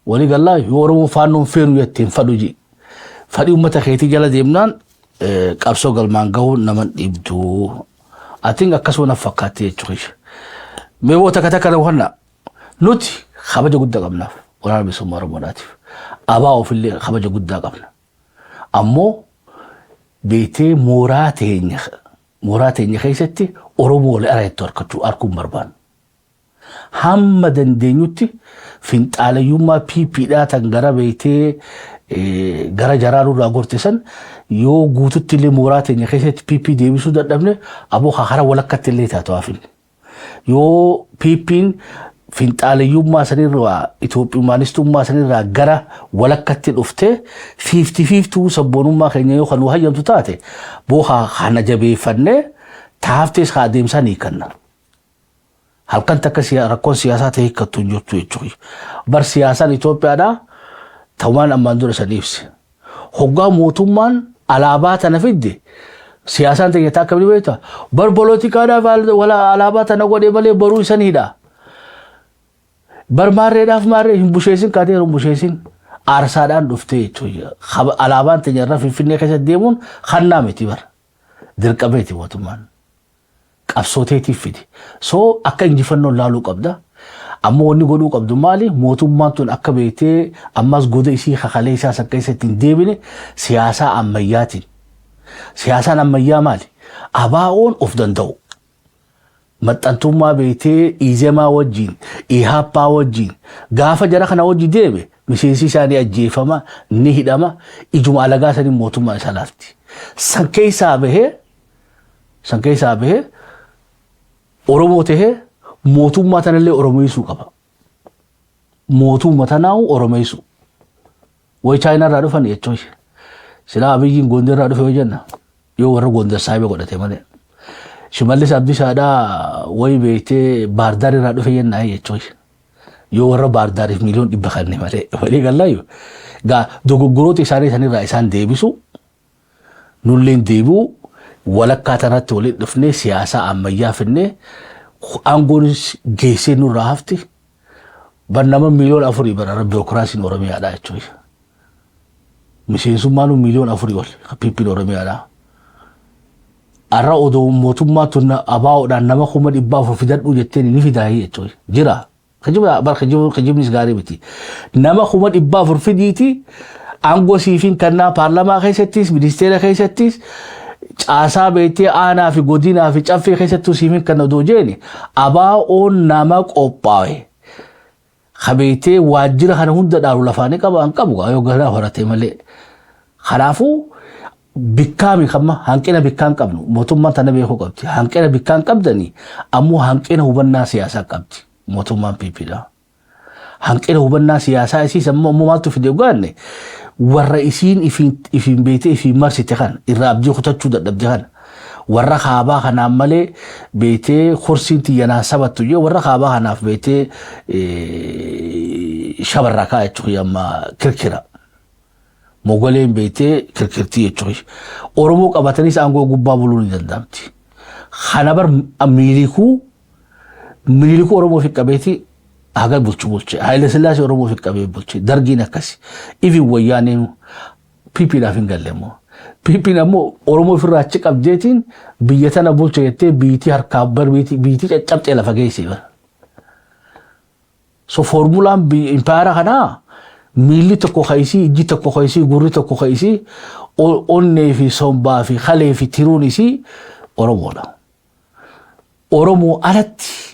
Walii gallaa, yoo Oromoon faannoon feenu jette hin fadhu ji. Fedhii uummata keetii jala deemnaan qabsoo galmaan gahuun nama dhibdu. Atiin akkasuma na fakkaatti jechuudha. Mee boo takka takka nama nuti kabaja guddaa qabnaaf Waraana Bilisummaa Oromoodhaatiif. ABO ofillee kabaja guddaa qabna. Ammoo beektee mooraa teenya keessatti Oromoo wal araayattu harkachuu arguun barbaannu. Hamma dandeenyutti finxaalayyummaa PPdhaa tan gara beektee gara jaraa nurraa gorte san yoo guututti illee mooraa teenya keessatti PP deebisuu dadhabne, aboo hara walakkatti illee taatu hafinne. Yoo PPn finxaalayyummaa sanirraa, Itoophiyumaanistummaa sanirraa gara walakkatti dhuftee 50-50 sabboonummaa keenya yoo kan nu hayyamtu taate, boo kana jabeeffannee taaftees haa adeemsaan hiikanna. Halkan takka rakkoon siyaasaa ta'e hiikkattu hin jirtu jechuudha. Bar siyaasaan Itoophiyaadhaa ta'umaan ammaan dura san ibse. Hoggaa mootummaan alaabaa tana fidde, siyaasaan ta'e akka beektaa bar poolotikaadhaaf alaabaa tana godhe malee baruu isaniidha. Bar maarreedhaaf maarree hin busheessin, kaatee hin busheessin, aarsaadhaan dhuftee jechuudha. Alaabaan teenya irra Finfinnee keessa deemuun hannaa miti bara. Dirqameeti mootummaan. Qabsooteetiif fide. So akka injifannoon laaluu qabda. Ammoo wanni godhuu qabdu maali? Mootummaan tun akka beektee ammas goda isii kakalee isaa san keessatti hin deebine siyaasaa ammayyaatiin. Siyaasaan ammayyaa maali? ABO'n of danda'u. Maxxantummaa beektee Izemaa wajjin, Ihaappaa wajjin, gaafa jara kana wajji deeme miseensi isaa ni ajjeefama, ni hidhama, ijuma alagaa sanii mootummaa isaa laalti. San keessaa bahee Oromoo tahee mootummaa tanallee Oromeessuu qaba. Mootummaa tanaa'u Oromeessuu. Wayi Chaayinaa irraa dhufan jechuun silaa Abiyyiin Gondar irraa dhufe yoo jenna, yoo warra Gondar saayiba godhate malee. Shimallis Abdiisaadhaa wayi beektee Baardaar irraa dhufe jennaa jechuudha. Yoo warra Baardaariif 100 miliyoona kanne malee walii gallaayu. Gaa dogoggoroota isaanii sanirraa isaan deebisu, nulleen deebi'u, walakkaa tanatti waliin dhufnee siyaasa ammayyaa finnee aangoonis geessee nurraa hafti. Bar nama 4 miliyoona bara biirokiraasiin Oromiyaadha jechuudha. Miseensummaan 4 miliyoona ol PP'n Oromiyaadha. Har'a odoo mootummaa tun ABO'dhaan nama 400,000 fidadhuu jetteen ni fidaa jechuudha. Jira. Kijiba bar kijibnis gaarii miti. Nama 400,000 fidiiti, aangoo siifiin kannaa, paarlamaa keessattis, ministeera keessattis, caasaa beektee aanaa fi godinaa fi caffee keessattuu siifiin kan odoo jeeni, ABO'n nama qophaa'e. Kabeetee waajjira kana hunda dhaalu lafaanii qaba hin qabu yoo garaa horate malee. Kanaafuu bikkaami kamma hanqina bikkaan qabnu, mootummaan tana beekuu qabdi. Hanqina bikkaan qabdanii ammoo hanqina hubannaa siyaasaa qabdi mootummaan PPdha. Hanqina hubannaa siyaasaa isiis ammoo maaltu fide gaanne, warra isiin ifiin beetee ifiin marsite kan irraa abdii kutachuu dadhabde kana, warra kaabaa kanaan malee beetee korsiin xiyyanaan sabattu jee, warra kaabaa kanaaf beetee shabarraa kaa jechuudha, amma kirkira. Mogoleen beetee kirkirtii jechuudha. Oromoo qabataniis aangoo gubbaa buluu ni danda'amti. Kana bar Minilikuu Oromoo fi qabeeti haga bulchu bulche. Haayile Sillaasee Oromoo fi qabee bulche. Dargiin akkasi. Ifin Wayyaaneen PPdhaaf hin galle immoo. PPn ammoo Oromoo ofirraa achi qabdeetiin biyya tana bulche jettee biitii harkaa bar biitii caccabxee lafa geessee bara. So foormulaan impaayera kanaa miilli tokko kaisii, ijji tokko kaisii, gurri tokko kaisii, onnee fi sombaa fi kalee fi tiruun isii Oromoodha. Oromoo alatti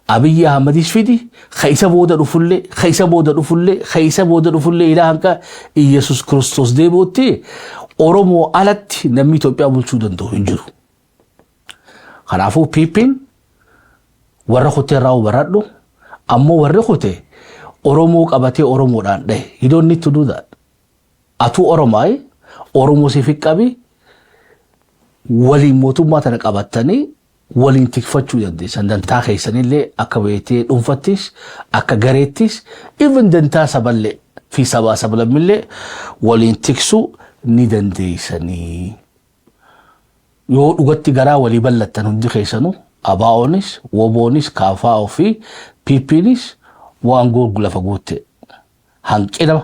Abiyyi Ahmadis fidi, ka isa booda dhufullee, ka isa booda dhufullee, ka isa booda dhufullee, ilaa hanqa Iyesus Kiristoos deebi'utti Oromoo alatti namni Itoophiyaa bulchuu danda'u hin jiru. Kanaafuu PP'n warra kutee irraa baradhu, ammoo warri kute Oromoo qabatee Oromoodhaan dhahe. You don't need to do that. Atuu Oromaayi, Oromoo siif qabi, waliin mootummaa tana qabattanii waliin tikfachuu dandeessan. Dantaa keessanillee akka beektee dhuunfattis, akka gareettis, even dantaa saballee fi sabaa sablammillee waliin tiksuu ni dandeessanii. Yoo dhugatti garaa walii bal'attan hundi keessanuu, ABO'nis, WBO'nis, KFO fi PP'nis waan lafa guutte. Hanqina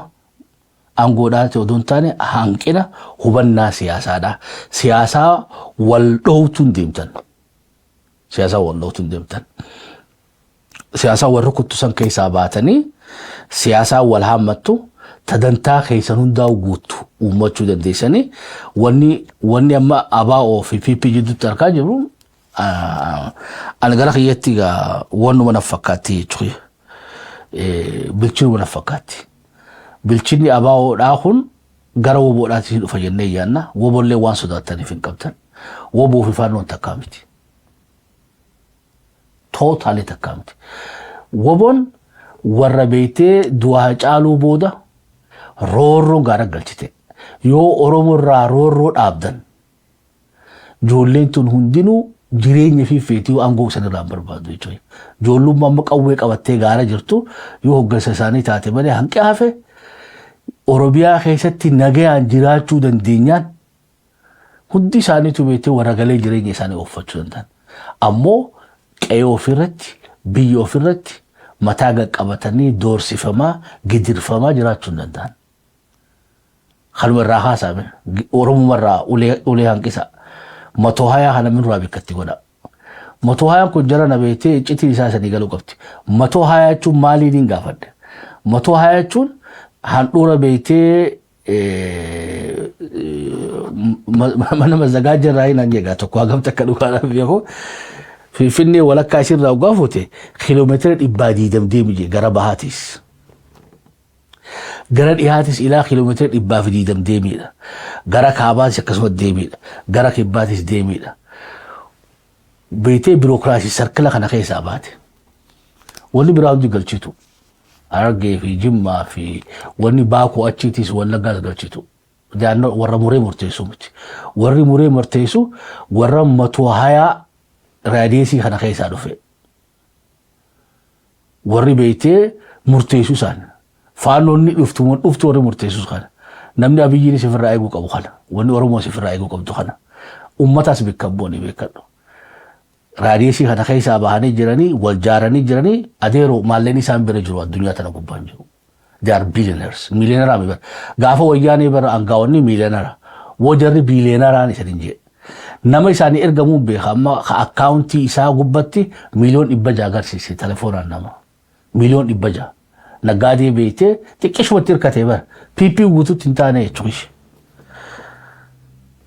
aangoodhaati odoo hin taane hanqina hubannaa siyaasaadha. Siyaasaa wal dhoowtuun deemtan. Siyaasaa wal dhoowtuun deemtan. Siyaasaa warri kuttusan keessaa baatanii siyaasaa wal haammattu, tadantaa keessan hundaa guuttu uummachuu dandeessanii. Wanni amma ABO fi PP jidduutti argaa jirru ani gara kiyyatti egaa wannuma na fakkaatti jechuudha. Bilchinuma na fakkaatti. Bilchinni ABOdhaa kun gara WBOdhaatti dhufa jennee yaanna. WBOllee waan sodaataniif hin qabdan. WBO fi Faannoon takkaa miti. Totally takkaa miti. WBOn warra beektee du'aa caaluu booda roorroon gaara galchite. Yoo Oromoo irraa roorroo dhaabdan, ijoolleen tun hundinuu jireenya fi feetii aangoo san irraa barbaadu jechuudha. Ijoollummaa amma qawwee qabattee gaara jirtu yoo hoggansa isaanii taate malee, hanqi hafe Oromiyaa keessatti nagayaan jiraachuu dandeenyaan hundi isaaniitu beektee warra galee jireenya isaanii ooffachuu danda'an. Ammoo qe'ee ofirratti, biyya ofirratti mataa qaqqabatanii doorsifamaa, gidirfamaa jiraachuu hin danda'an. Kanuma irraa haasa'ame Oromumarraa ulee hanqisa. 120 kana minurraa bikkatti godha. 120n kun jara na beektee iccitiin isaa sanii galuu qabdi. 120 jechuun maaliin hin gaafadhe. 120 jechuun handhuura beektee mana mazagaajja irraa hin hanjeegaa tokko hagam takka dhugaadhaaf beeku. Finfinnee walakkaa isirraa dhugaa fuute kiiloomeetira 120 deemi jee gara bahaatis. Gara dhihaatis ilaa kiiloomeetira 120 deemiidha. Gara kaabaatis akkasuma deemiidha. Gara kibbaatis deemiidha. Beetee birookiraasii sarkila kana keessaa baate. Wanni biraa hundi galchitu. Harargee fi Jimmaa fi wanni Baakuu achiitis Wallaggaas galchitu. Jaannoo warra muree murteessu miti. Warri muree murteessu warra 120 radius kana keessaa dhufe. Warri beektee murteessu isaan. Faannoonni dhuftu dhuftu warri murteessu kana. Namni Abiyyiin sifirraa eeguu qabu kana. Wanni Oromoo sifirraa eeguu qabdu kana. Ummataas bakka bu'anii beekadhu. Radius kana keessaa bahanii jiranii, wal jaaranii jiranii, adeeroo maalleen isaan bira jiru addunyaa tana gubbaan jiru. They are billionaires. Millionaire bara. Gaafa Wayyaanee bara angaawonni millionaire. Woo jarri billionaire isan hin jee. Nama isaanii ergamuun beeka, amma account isaa gubbatti 600,000,000 agarsiise telefoonaan nama. 600,000,000. Naggaadee beektee xiqqishumatti hirkatee bara. PP guutuutti hin taane jechuudha.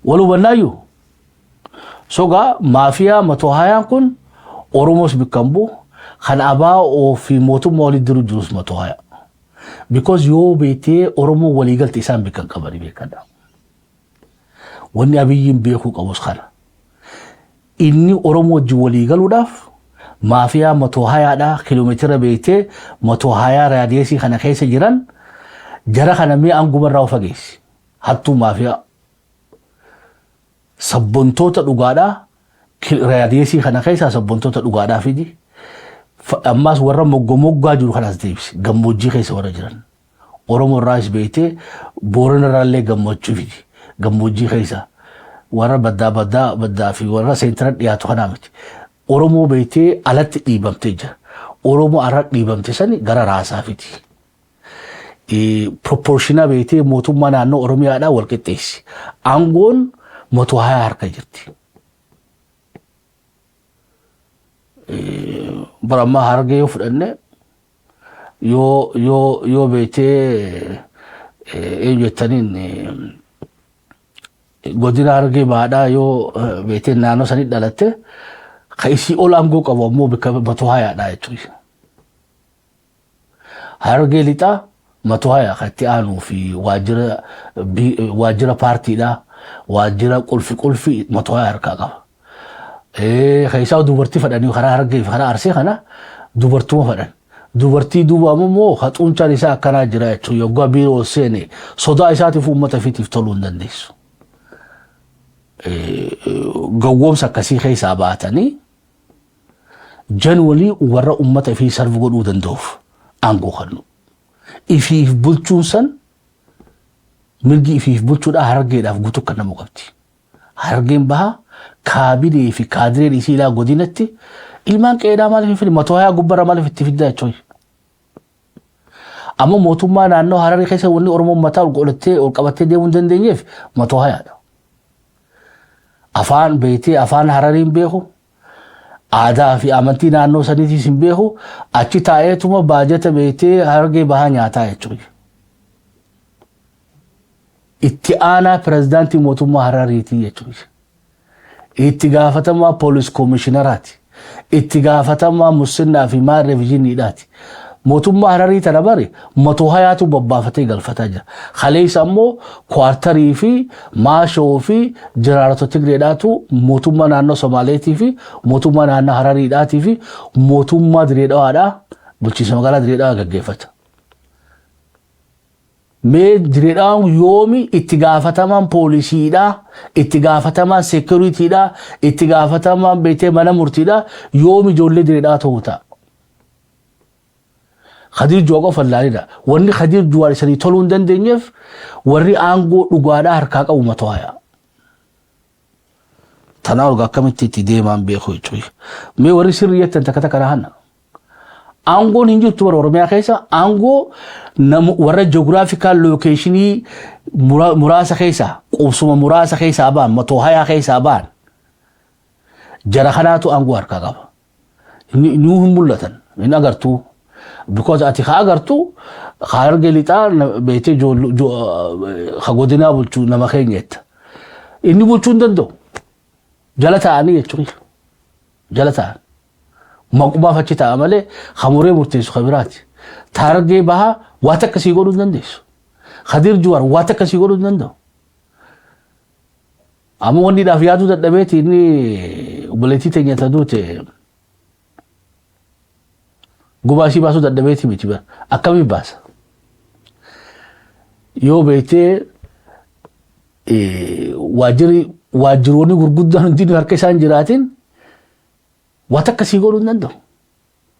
Wal hubannaayyuu. Sogaa maafiyaa 120n kun Oromoos bakka hin bu'u, kan ABO fi mootummaa walitti jiru jirus 120. Because yoo beektee Oromoo waliigalte isaan bakka hin qabani, beekadha. Wanni Abiyyiin beekuu qabus kana. Inni Oromoo wajjin walii galuudhaaf maafiyaa 120dha, kiiloomeetira beektee 120 radius kana keessa jiran jara kana mi'a aangumarraa of fageessi. Hattuu maafiyaa sabbontoota dhugaadhaa radius kana keessaa sabbontoota dhugaadhaa fidi. Ammaas warra moggomoggaa jiru kanas deebisi. Gammoojjii keessa warra jiran. Oromoo irraas beektee Boorana irraallee gammachuu fidi. Gammoojjii keessa warra baddaa baddaa baddaa fi warra center dhiyaatu kanaa miti. Oromoo beektee alatti dhiibamtee jira. Oromoo alatti dhiibamte sani gara raasaa fidi. Proportion beektee mootummaa naannoo Oromiyaadhaa wal qixxeessi. Aangoon 120 harka jirti. Bara ammaa Harargee yoo fudhanne, yoo beektee eenyu jettaniin, godina Harargee baadhaa yoo beektee naannoo sanii dhalatte, ka isii ol aangoo qabu ammoo bakka 120dha jechuudha. Harargee lixaa 120 kan itti aanuu fi waajjira paartiidhaa, waajjira qulfi qulfi 120 harkaa qaba. Keessaa dubartii fadhanii karaa Harargee fi karaa Arsee kana dubartuma fadhan. Dubartii duuba ammoo haxuuncaan isaa akkanaa jira jechuudha. Yoggaa biiroo seene sodaa isaatiif uummata ofiitiif toluu hin dandeessu. Gawwoomsa akkasii keessaa baatanii genuinely warra uummata ifii serve godhuu danda'uuf aangoo kennu. Ifiif bulchuun san, mirgi ifiif bulchuudhaa Harargeedhaaf guutuu kennamuu qabdi. Harargeen bahaa kaabinee fi kaadireen isii ilaa godinatti ilmaan qe'eedhaa maaliif hin fidin, 120 gubbarra maaliif itti fiddaa jechuudha. Amma mootummaa naannoo Hararii keessa wanni Oromoon mataa ol godhattee ol qabattee deemuu hin dandeenyeef 120dha. Afaan beektee afaan Hararii hin beeku. Aadaa fi amantii naannoo saniitis hin beeku. Achi taa'eetuma baajata beektee Harargee bahaa nyaataa jechuudha. Itti aanaa pirezidaantii mootummaa Harariitii jechuudha. Itti gaafatamaa poolis koomishinaraati. Itti gaafatamaa musinnaa fi maal revisioniidhaati. Mootummaa Hararii tana bari 120tu babbaafatee galfataa jira. Kaleessa ammoo quarter fi maashoo fi jiraarota Tigreedhaatu mootummaa naannoo Somaaleetii fi mootummaa naannoo Harariidhaatii fi mootummaa Direedhawaadhaa, bulchiinsa magaalaa Direedhawaa gaggeeffata. Mee Direedhawaan yoomi itti gaafatamaan poolisiidhaa, itti gaafatamaan securitydhaa, itti gaafatamaan beektee mana murtiidhaa yoomi ijoollee Direedhawaa ta'uu ta'a? Khadiir Juwaa qofa ilaalidha. Wanni Khadiir Juwaa isanii toluu hin dandeenyeef warri aangoo dhugaadhaa harkaa qabu 120. Tanaa olga akkamitti itti deemaan beeku jechuudha. Mee warri sirrii jettan takka takka rahanna. Aangoon hin jirtu bara Oromiyaa keessa, aangoo warra geographical location muraasa keessa, qubsuma muraasa keessaa ba'an, 120 keessaa ba'an, jara kanaatu aangoo harkaa qaba. Nuu hin mul'atan, hin agartuu. Because ati ka agartu ka Harargee lixaa beektee ka godinaa bulchuu nama keenya jetta. Inni bulchuu hin danda'u. Jala taa'anii jechuudha. Jala taa'an. Maqumaaf achi taa'a malee hamuree murteessu ka biraati. Harargee bahaa waa takka sii godhuu hin dandeessu. Khadiir Juwaar waa takka sii godhuu hin danda'u. Amma wanni dhaaf yaaduu dadhabeeti inni obboleettii teenya ta duute gubaa isii baasuu dadhabeeti miti bara. Akkamiin baasa? Yoo beektee Waajjirri waajjiroonni gurguddaan hundinuu harka isaan jiraatin waan akkasii godhuu hin danda'u.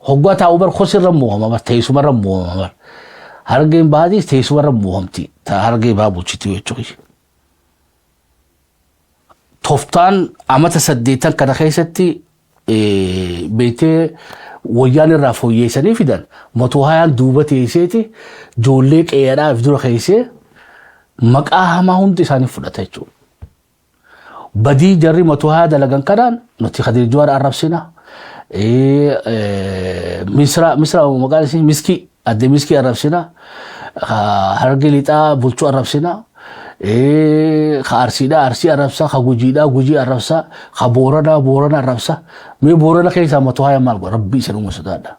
Hoggaa taa'u bar kosirra mo'ama bar, teessumarra mo'ama bar. Harargeen bahaatiis teessumarra mo'amti. Harargee bahaa bulchitu jechuudha. Toftaan amata 8 kana keessatti beektee wayyaan irraa fooyyeessanii fidan, 120n duuba teesseeti ijoollee qe'eedhaaf dura keessee maqaa hamaa hundi isaanii fudhata jechuudha. Badii jarri 120 dalagan kanaan nuti Khadiir Jawaar arrabsina. Misra, Misra maqaan isii Miskii, adde Miskii arrabsina. Harargee Lixaa bulchuu arrabsina. Ka Arsiidhaa Arsii arrabsa, ka Gujiidhaa Gujii arrabsa, ka Booranaa Boorana arrabsa. Mee Boorana keessaa 120 maal godha? Rabbii isin uume sodaadha.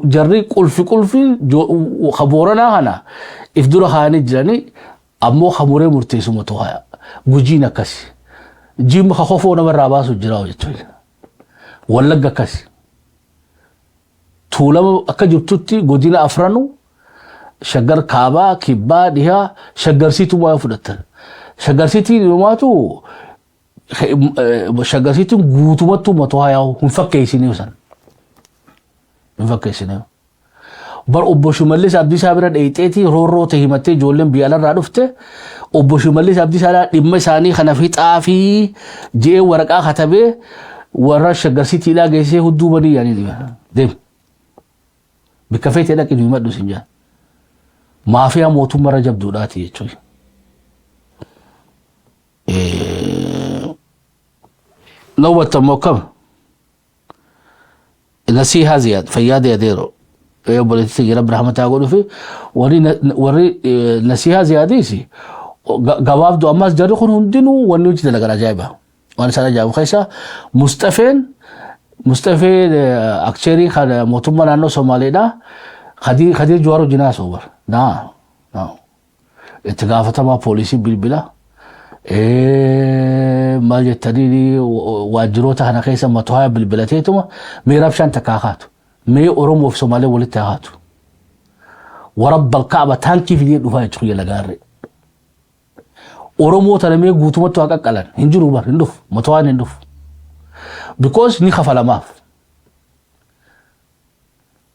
Jarri qulfi qulfi ka Booranaa kana if dura kaa'anii jiranii, ammoo ka muree murteessu 120. Gujiin akkasi. Jimma ka kofoo namarraa baasu jira jechuudha. Wallagga akkasi. Tuulama akka jirtutti godina afranu, Shaggar kaabaa, kibbaa, dhihaa, Shaggarsiitu waa fudhatan. Shaggarsiitiin yomaatu Shaggarsiitiin guutumattuu 120 hin fakkeessinee san. Hin fakkeessinee. Bar obbo Shimallis Abdiisaa bira dheeyxeetii roorroo ta'e himattee, ijoolleen biyya alarraa dhufte obbo Shimallis Abdiisaa dhimma isaanii kana fixaa fi je'ee waraqaa katabee warra Shaggarsiitiidhaa geessee hudduu banii yaanii deem. Bikka feetee dhaqi nu himadhu sin jaan. Maafiyaa mootummaarra jabduudhaati jechuudha. Na hubattan akkam? Nasiihaa Ziyaad fayyaa adeero. Obboleettii jira Rabbi rahmataa godhu fi warri Nasiihaa Ziyaadiis gabaabduu ammas jarri kun hundinuu wanni hojii dalagan ajaa'iba. Waan isaan ajaa'ibu keessa Mustafeen akcheerii kan mootummaa naannoo Somaaleedha. Khadiir Jawaar wajjin haasa'u bara. Naa. Itti gaafatamaa poolisii bilbila. Maal jettanii, waajjiroota kana keessa 120 bilbilateetuma mee rabshaan takka haa kaatu. Mee Oromoo fi Somaalee walitti haa kaatu. Warabbal Kaaba taankii fidee dhufaa jechuudha lagaarree. Oromoo tana mee guutumatti waa qaqqalan hin jiru bar, hin dhufu, 120 hin dhufu. Because ni kafalamaaf.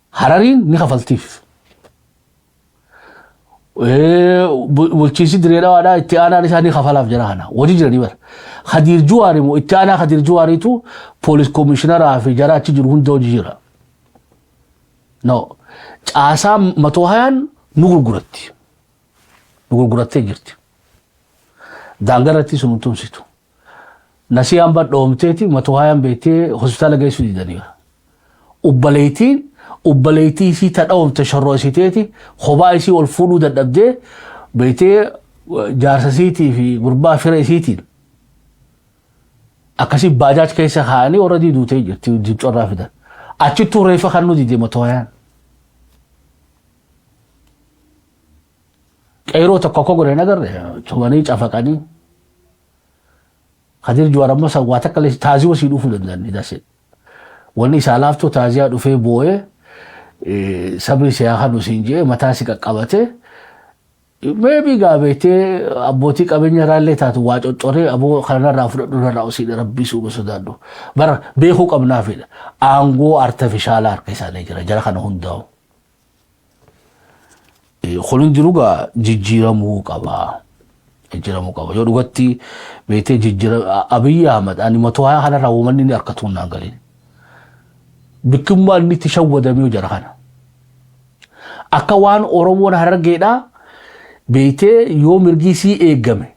Harariin ni kafaltiif. Bulchiinsi Diree Dhawaadhaa itti aanaan isaa ni kafalaaf jara kana. Wajji jiranii bara. Khadiir Juwaar immoo itti aanaa Khadiir Juwaariitu poolis koomishineraa fi jara achi jiru hunda hojii jira. No. Caasaa 120n nu gurguratti. Nu gurgurattee jirti. Daangarratti sun tumsitu. Nasiyaan badhoomteeti 120n beektee hospitaala geessuu didanii. Ubbaleetiin ubbaleetii isii ta dhawamte shorroositeeti kophaa isii ol fuudhuu dadhabdee beektee jaarsa isiitii fi gurbaa fira isiitiin akkasii baajaaj keessa kaa'anii warra duutee jirti dibcorraa fidan. Achittuu reeffa kan nu dide 120n. Qeeroo tokko akka godhe agarre tumanii cafaqanii. Kadir Jawaar amma waa takka illee taazii wasii dhufuu danda'an dase. Wanni isaa laaftoo taaziyaa dhufee boo'ee sabri siyaa kanu siin jee mataa si qaqqabate. Maybe gaa beektee abbootii qabeenya irraallee taatu waa coccoree aboo kanarraa fudhadhu narraa osiidha, rabbii suuma sodaadhu. Bara beekuu qabnaafidha. Aangoo artificial harka isaanii jira jara kana hundaa'u. Kun hundinuu gaa jijjiiramuu qaba. Jijjiiramuu qaba. Yoo dhugatti beektee jijjiira Abiyyi Ahmad ani 120 kanarraa uumanni inni harkatuun naan galin. Bikkummaa inni itti shawwadamee jara kana. Akka waan Oromoon Harargeedhaa beektee yoo mirgi isii eegame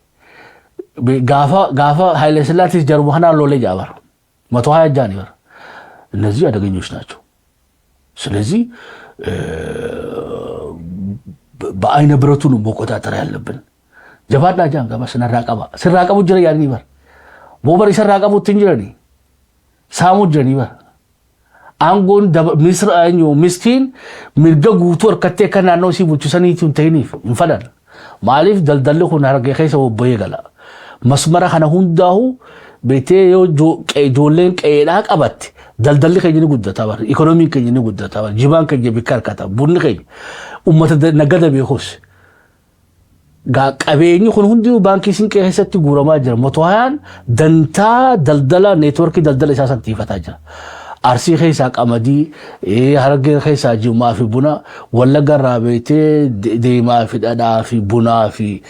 gaafa gaafa Haile Sillaasis jaruma kanaan lolee jaabara. 120 jaani bara. እነዚህ አደገኞች ናቸው። ስለዚህ በአይነ ብረቱ ነው መቆጣጠር ያለብን። Jabaadhaa jaan gaba sinarraa qaba. Sirraa qabu jira yaadanii bara. Boobar isarraa qabutti hin jirani. Saamuu jiranii bara. Aangoon Misra eenyu miskiin mirga guutuu harkattee akka naannoo isii bulchisaniitu hin ta'iniif hin fadhan. Maaliif daldalli kun Harargee keessa bobba'ee gala. Masmara kana hundaahu beektee yoo ijoolleen qe'eedhaa qabatte daldalli keenya ni guddata bara. Ikoonomiin keenya ni guddata bara. Jibaan keenya bikka harkata. Bunni keenya uummata nagada beekus. Gaa qabeenyi kun hundinuu baankii Sinqee keessatti guuramaa jira. Motohayaan dantaa daldala, networkii daldala isaa san tiifataa jira. Arsii keessaa qamadii, Harargee keessaa jimaa fi buna, Wallagga irraa beektee deemaa fi dhadhaa fi bunaa fi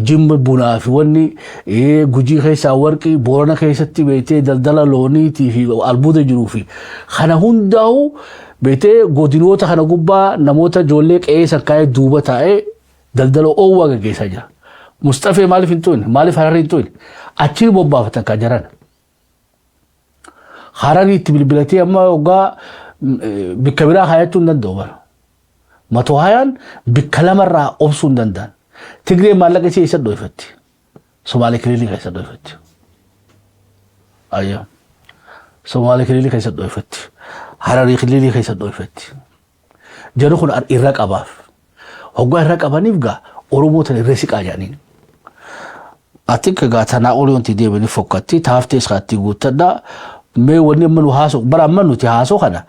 jimma bunaa fi wanni, Gujii keessaa warqii, Boorana keessatti beektee daldala looniitii fi albuuda jiruu fi kana hundaa'u beektee godinoota kana gubbaa namoota ijoollee qe'ee san kaa'ee duuba taa'ee daldala oowwaa gaggeessaa jira. Musxafee maaliif hin tuqne? Maaliif Hararii hin tuqne? Achiin bobbaafatan kan jiran. Hararii itti bilbilatee amma waggaa bikka biraa kaayachuu hin danda'u bara. Matohayaan bikka lamarraa obsuu hin danda'an. Tigree maallaqa ishee isa dhoofatti. Somaalee kililii keessa dhoofatti. Ayyaa. Somaalee kililii keessa dhoofatti. Hararii kililii keessa dhoofatti. Jarri kun irra qabaaf. Hoggaa irra qabaniif gaa Oromoo tana irra siqaa jedhaniin. Ati gaa tanaa olii wanti deemanii fokkatti taaftees kaatti guuttadhaa. Mee wanni amma nu haasoo bara amma nuti haasoo kana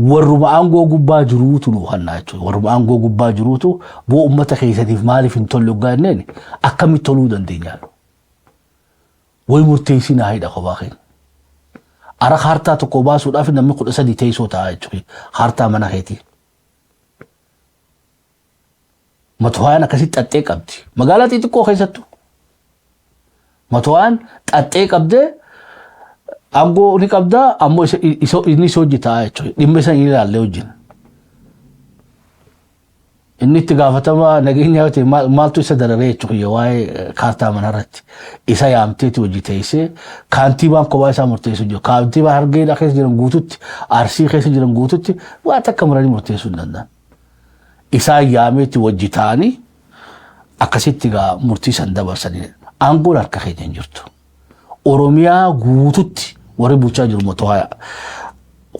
warruma aangoo gubbaa jiruutu nu hannaa jechuudha. Warruma aangoo gubbaa jiruutu boo uummata keessaniif maaliif hin tolle hoggaa jenneen akkamitti toluu dandeenya? Way murteessinaa hidha kophaa keenya. Ara kaartaa tokko baasuudhaaf namni 13 teessoo ta'a jechuudha. Kaartaa mana keetii. Matohayaan akkasitti xaxxee qabdi. Magaalaa xixiqqoo keessattuu. Matohayaan xaxxee qabdee aangoo ni qabdaa, ammoo inni isa hojjetaa jechuudha. Dhimma isa hin ilaalle wajjin. Inni itti gaafatama nageenyaa yoo ta'e maaltu isa dararee jechuudha waa'ee kaartaa manarratti. Isa yaamteeti hojii teessee kaantiibaan kophaa isaa murteessu jiru. Kaantiibaan Hargeedhaa keessa jiran guututti, Arsii keessa jiran guututti waa takka muranii murteessuu hin danda'an. Isaan yaameeti wajji ta'anii akkasitti gaa murtii san dabarsanii aangoon harka keenya hin jirtu. Oromiyaa guututti warri bulchaa jiru Motohaya.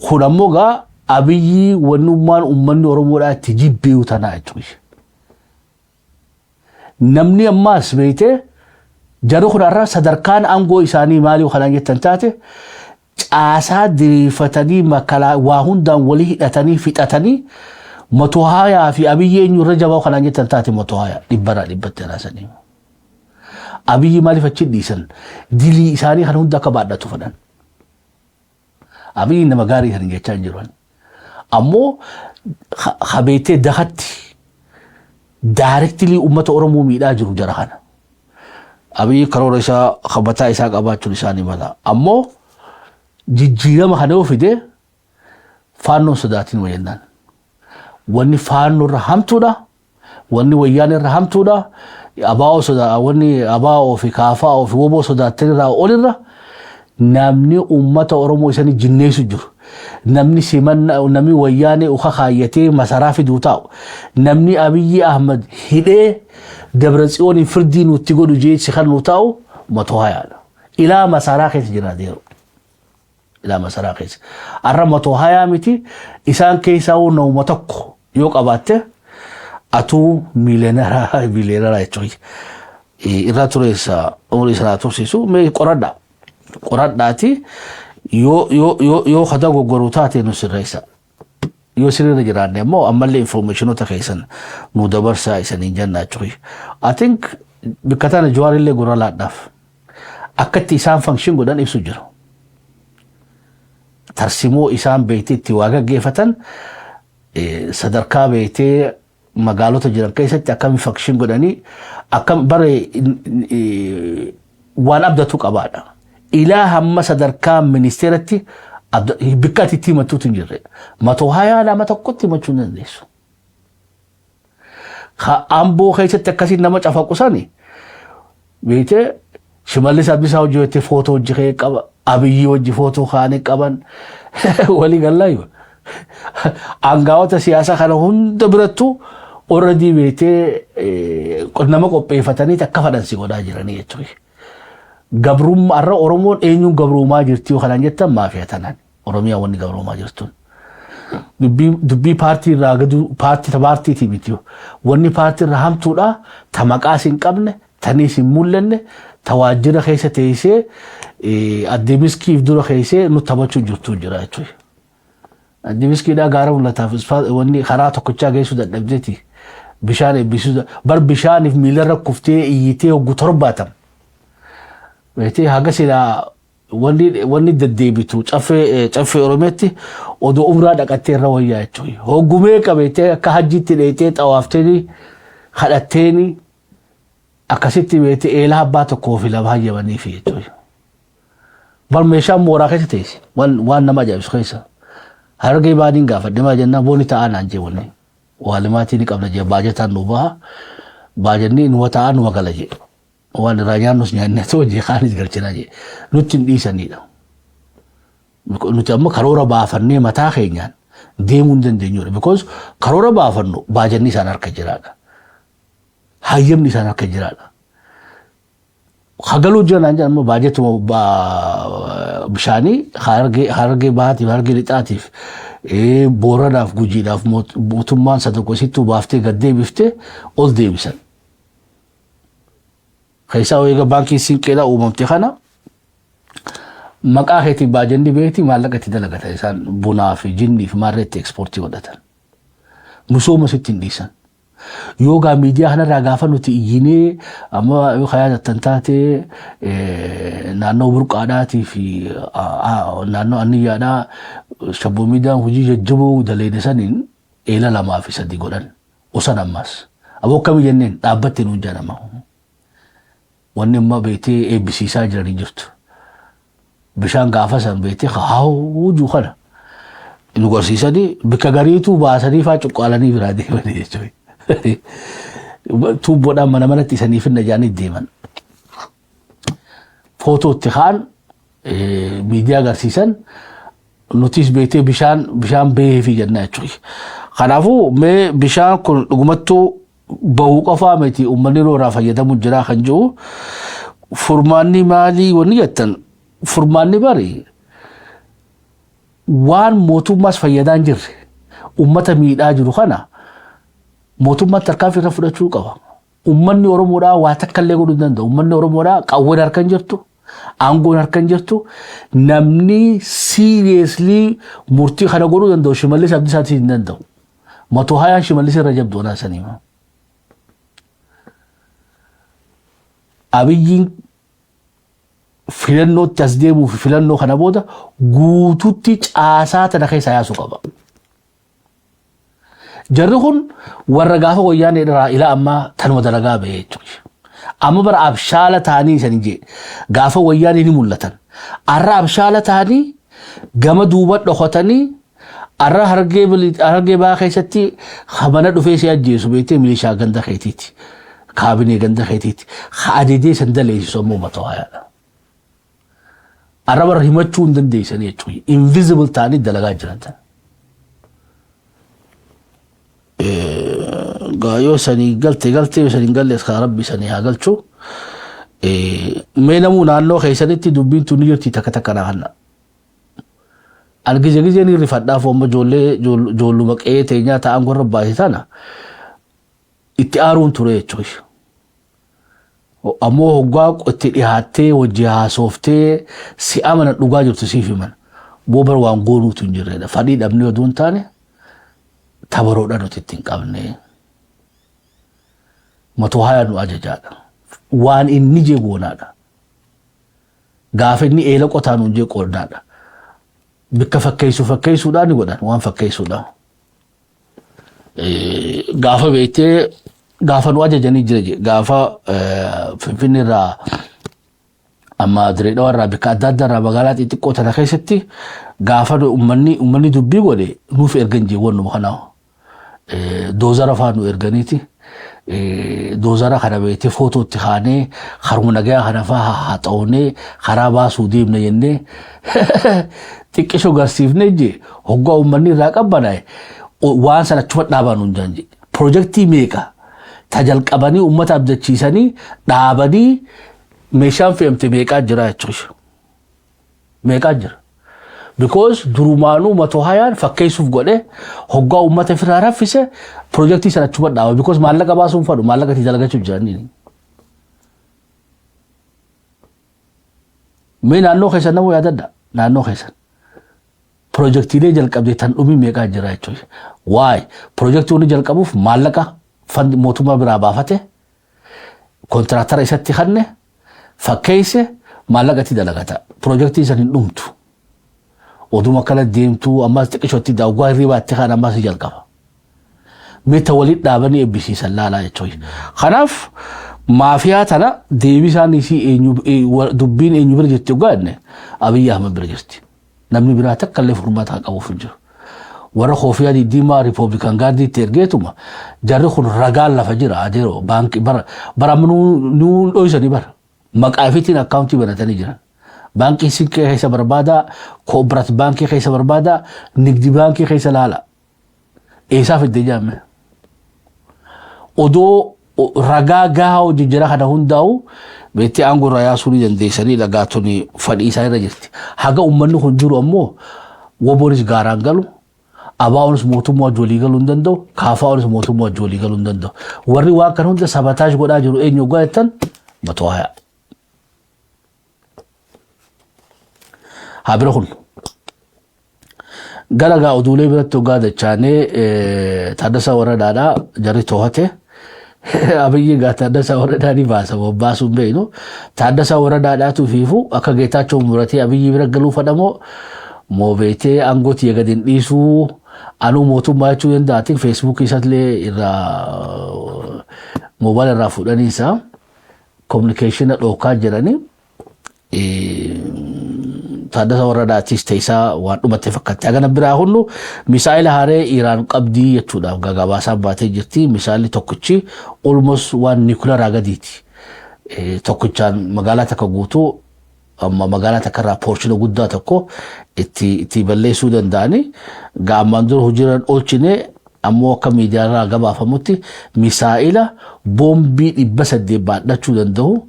Kun ammoo gaa Abiyyi wannummaan uummanni Oromoodhaa itti jibbeeyu tanaa jechuudha. Namni ammaas beektee jarri kun har'a sadarkaan aangoo isaanii maalii kanaan jettan taate, caasaa diriirfatanii makalaa waa hundaan walii hidhatanii fixatanii Motohayaa fi Abiyyi eenyu irra jabaa kanaan jettan taate, Motohayaa dhibbarraa dhibbatti raasanii. Abiyyi maaliif achi dhiisan? Dilii isaanii kana hunda akka baadhatu fedhan. Abiyyi nama gaarii kan jechaa hin jiru. Ammoo habeetee dakatti directly uummata Oromoo miidhaa jiru jara kana. Abiyyi karoora isaa mataa isaa qabaachuun isaa ni mala. Ammoo jijjiirama kana yoo fide Faannoon sodaatiin wayannaan. Wanni Faannoo irra hamtuudha. Wanni Wayyaan irra hamtuudha. Abaa'oo sodaa, wanni abaa'oo fi kaafaa'oo fi woboo sodaattan irraa olirra namni uummata Oromoo isanii jinneessu jiru. Namni simanna, namni Wayyaanee uka kaayyatee masaraa fiduu taa'u. Namni Abiyyi Ahmad hidhee Dabra Tsiyooniin firdii nutti godhu jeechi kan nu taa'u Matohayaadha. Ilaa masaraa keessa jira deeru. Ilaa masaraa keessa. Har'a Matohayaa miti, isaan keessaa nama tokko yoo qabaatte atuu miileenaraa miileenaraa jechuudha. Irraa tureessa umurii sanaa tursiisu mee qoradhaa. Qoradhaati yoo kada goggoru taate nu sirreessa. Yoo sirriirra jiraanne immoo ammallee informationoota keessan nu dabarsaa isaniin jenna jechuudha. I think bikka tana Jawaarillee gurra laadhaaf. Akkatti isaan function godhan ibsu jiru. Tarsimoo isaan beektee itti waa gaggeeffatan, sadarkaa beektee magaalota jiran keessatti akkami function godhanii akkam bare waan abdatu qabaadha. Ilaa hamma sadarkaa ministeeratti bikka ati itti himattuutu hin jirre. Matohayaa nama tokkotti himachuu hin dandeessu. Amboo keessatti akkasiin nama cafaqu sani beektee Shimallis Abdiisaa hojii hojjetee footoo hojii kee qaba. Abiyyi hojii footoo kaanii qaban walii gallaayu. Aangaa'ota siyaasaa kana hunda birattuu already beektee nama qopheeffatanii akka fadhan si godhaa jiranii jechuudha. Gabrummaa har'a Oromoon eenyuun gabroomaa jirti yoo kanaan jettan, maafiyaa tanaan Oromiyaa wanni gabroomaa jirtuun. Dubbii paartii irraa gadu paartii ta paartiitii miti. Wanni paartii irraa hamtuudha, ta maqaas hin qabne, taniis hin mul'anne, ta waajjira keessa teessee addee miskiif dura keessee nu taphachuu jirtu jira jechuudha. Addee miskiidhaa gaara mul'ataaf wanni karaa tokkochaa geessuu dadhabdeeti. Bishaan eebbisuu bar bishaaniif miilarra kuftee iyyitee hoggu 70. Beetee haga silaa wanni deddeebitu caffee Oromiyaatti odoo umraa dhaqattee irra wayyaa jechuudha. Hoggumee qabeetee akka hajjiitti dheetee xawaafteeni kadhatteeni akkasitti beetee eelaa abbaa tokkoo fi lama hayyamaniif jechuudha. Bar meeshaan mooraa keessa teesse waan nama ajaa'ibsu keessa. Harargee baaniin gaafadhe maa jennaan booni ta'aa naan jee wanni. Waalimaatii ni qabna jee, baajataan nu baha, baajanni numa ta'aa numa gala jee. Waan irraa nyaannus nyaannee ta'u jee, kaanis galchinaa jee. Nutti hin dhiisanidha. Nuti amma karoora baafannee mataa keenyaan deemuu hin dandeenyudha. Because karoora baafannu baajanni isaan harka jiraadha. Hayyamni isaan harka jiraadha. Hagaluu jira naan jedhan immoo baajetuma bishaanii Harargee bahaatiif, Harargee lixaatiif, Booranaaf, Gujiidhaaf mootummaan sadaqoo isittuu baaftee gad deebiftee ol deebisan. Keessaa eega baankiin Siinqeedhaa uumamte kana maqaa keetiin baajanni beekti, maallaqa itti dalagatan, isaan bunaa fi jinnii fi maarree itti ekspoortii godhatan. Misooma sitti hin dhiisan. Yoogaa miidiyaa kanarraa gaafa nuti iyyinee amma yoo yaadattan taate naannoo burqaadhaatii fi naannoo anniyyaadhaa shabboo miidiyaan hojii jajjaboo daleene saniin eela lamaa fi sadi godhan osan ammas. Aboo akkamii jenneen dhaabbatte nuun jedhama. Wanni amma beektee eebbisiisaa jiran hin jirtu. Bishaan gaafa san beektee haawuu kana nu garsiisanii bikka gariituu baasanii faa cuqqaalanii biraa deemanii jechuudha. Tuubboodhaan mana manatti isanii finna jaanii deeman. Footoo itti kaan miidiyaa agarsiisan, nutis beektee bishaan bahee fi jenna jechuudha. Kanaafuu mee bishaan kun dhugumattuu bahuu qofaa miti, uummanni yeroo irraa fayyadamu jira kan jiru, furmaanni maalii wanni jettan, furmaanni bari waan mootummaas fayyadaa hin jirre, uummata miidhaa jiru kana mootummaan tarkaanfii irra fudhachuu qaba. Uummanni Oromoodhaa waa takka illee godhuu hin danda'u. Uummanni Oromoodhaa qawween harka hin jirtu, aangoon harka hin jirtu, namni seriously murtii kana godhuu danda'u Shimallis Abdiisaatis hin danda'u. Matoo hayaan Shimallis irra jabdu onaa sanii. Abiyyiin filannootti as deemuu fi filannoo kana booda guututti caasaa tana keessaa yaasuu qaba. Jarri kun warra gaafa wayyaanee irraa ila ammaa tanuma dalagaa bahee jechuudha. Amma bara abshaala ta'anii isanii jee gaafa wayyaanee ni mul'atan. Arra abshaala ta'anii gama duuba dhokatanii arra Harargee bahaa keessatti mana dhufee si ajjeesu beektee milishaa ganda keetiiti. Kaabinee ganda keetiiti. Ha ajajee san daleessisu ammoo uummata waayaadha. Arra bara himachuu hin dandeessanii jechuudha. Invisible ta'anii dalagaa jiran tana. Gaayoo sanii galte galtee, yoo sanii hin galles kaa rabbi sanii haa galchu. Mee namuu naannoo keessanitti dubbiin tun ni jirti, takka takka naa kanna. Ani gize gizee ni rifadhaaf amma ijoollee ijoolluma qe'ee teenyaa ta'an gorra baase tana itti aaruun ture jechuudha. Ammoo hoggaa itti dhihaattee wajji haasooftee si amana, dhugaa jirtu siif himan. Boobar waan goonuutu hin jirredha. Fadhii dhabnee oduu hin taane tabaroodha nuti itti hin qabne. Matoo haya nu ajajaadha. Waan inni jee goonaadha. Gaafa inni eela qotaa nuun jee qoodnaadha. Bikka fakkeessu fakkeessuudhaan ni godhan waan fakkeessuudhaan. Gaafa beektee gaafa nu ajajanii jira jee gaafa Finfinnee irraa amma Dirree Dhawaa irraa bikka adda addaa irraa magaalaa xixiqqoo tana keessatti gaafa uummanni dubbii godhe nuuf ergan jee wannuma kanaa. Doozara faa nu erganiiti. Doozara kana beektee footoo itti kaanee haruma nagayaa kana faa haxoonee karaa baasuu deemna jennee xiqqisho garsiifnee jee hoggaa uummanni irraa qabbanaa'e waan sana achuma dhaabaa nuun jaan jee. Pirojektii meeqa ta jalqabanii uummata abdachiisanii dhaabanii meeshaan fe'amte meeqaa jira jechuudha. Meeqaa jira. Because durumaanuu matoo hayaan fakkeessuuf godhe hoggaa uummata ofirraa raffise pirojektii sana achuma dhaaba. Because maallaqa baasuun fadhu, maallaqa itti dalagachuuf jiranii. Mee naannoo keessan namuu yaadadha. Naannoo keessan. Pirojektiilee jalqabdee tan dhumii meeqaa jira jechuudha. Waay pirojektii wanni jalqabuuf maallaqa Mootummaa biraa baafate, contractor isatti kanne fakkeesse, maallaqa itti dalagata. Piroojeektiin san hin dhumtu. Oduma akkana deemtuu ammas xiqqishootti daawwaa hirribaatti kan ammas jalqaba. Mita walitti dhaabanii eebbisiisan laalaa jechuudha. Kanaaf maafiyaa tana deebisaan isii eenyu, dubbiin eenyu bira jirti yoggaa Abiyyi Ahmad bira jirti. Namni biraa takka illee furmaata qabuuf hin jiru. Warra koofiyaa diddiimaa Republican Guardiitti ergeetuma jarri kun ragaan lafa jira adeeroo baankii bara bara nuu dhoysanii bara maqaa ifiitiin akkaawuntii banatanii jiran. Baankii Sinqee keessa barbaadaa, Koobrat baankii keessa barbaadaa, Nigdi baankii keessa laala. Eessaa fidde jaamme? Odoo ragaa gahaa hojii jira kana hundaa'u beektee aangoo irraa yaasuu ni dandeessanii dhagaa tuni fadhii isaa irra jirti. Haga uummanni kun jiru ammoo WBOnis gaaraan galu, ABOnis mootummaa wajji walii galuu hin danda'u, KFOnis mootummaa wajji walii galuu hin danda'u. Warri waan kana hunda sabotage godhaa jiru eenyu hoggaa jettan 120. Haa bira kun. Gara gaa oduulee biratti hoggaa dachaanee Taaddasaa Waradaadhaa jarri to'ate. Abiyyi gaa Taaddasaa Waradaa ni baasa, bobbaasuu hin beeknu. Taaddasaa Waradaadhaatu fiifu akka Geetaachoo muratee Abiyyi bira galuu fadhamoo moo beetee aangoo tiyya gadi hin dhiisuu, anuu mootummaa jechuu danda'atiin Feesbuukii isaallee irraa moobaayila irraa fuudhanii isaa communication dhookaa jiranii. Taaddasaa Waradaatiis ta'e waan dhumate fakkaatti. Hagana biraa hundu misaa'ila haaree Iraan qabdii jechuudhaaf gagabaasaan baatee jirti. Misaa'illi tokkichi almost waan niikuleeraa gadiiti. Tokkichaan magaalaa takka guutuu, amma magaalaa takka irraa portion guddaa tokko itti balleessuu danda'ani. Gaammaan dura hojiirra oolchine ammoo akka miidiyaarraa gabaafamutti misaa'ila boombii 800 baadhachuu danda'u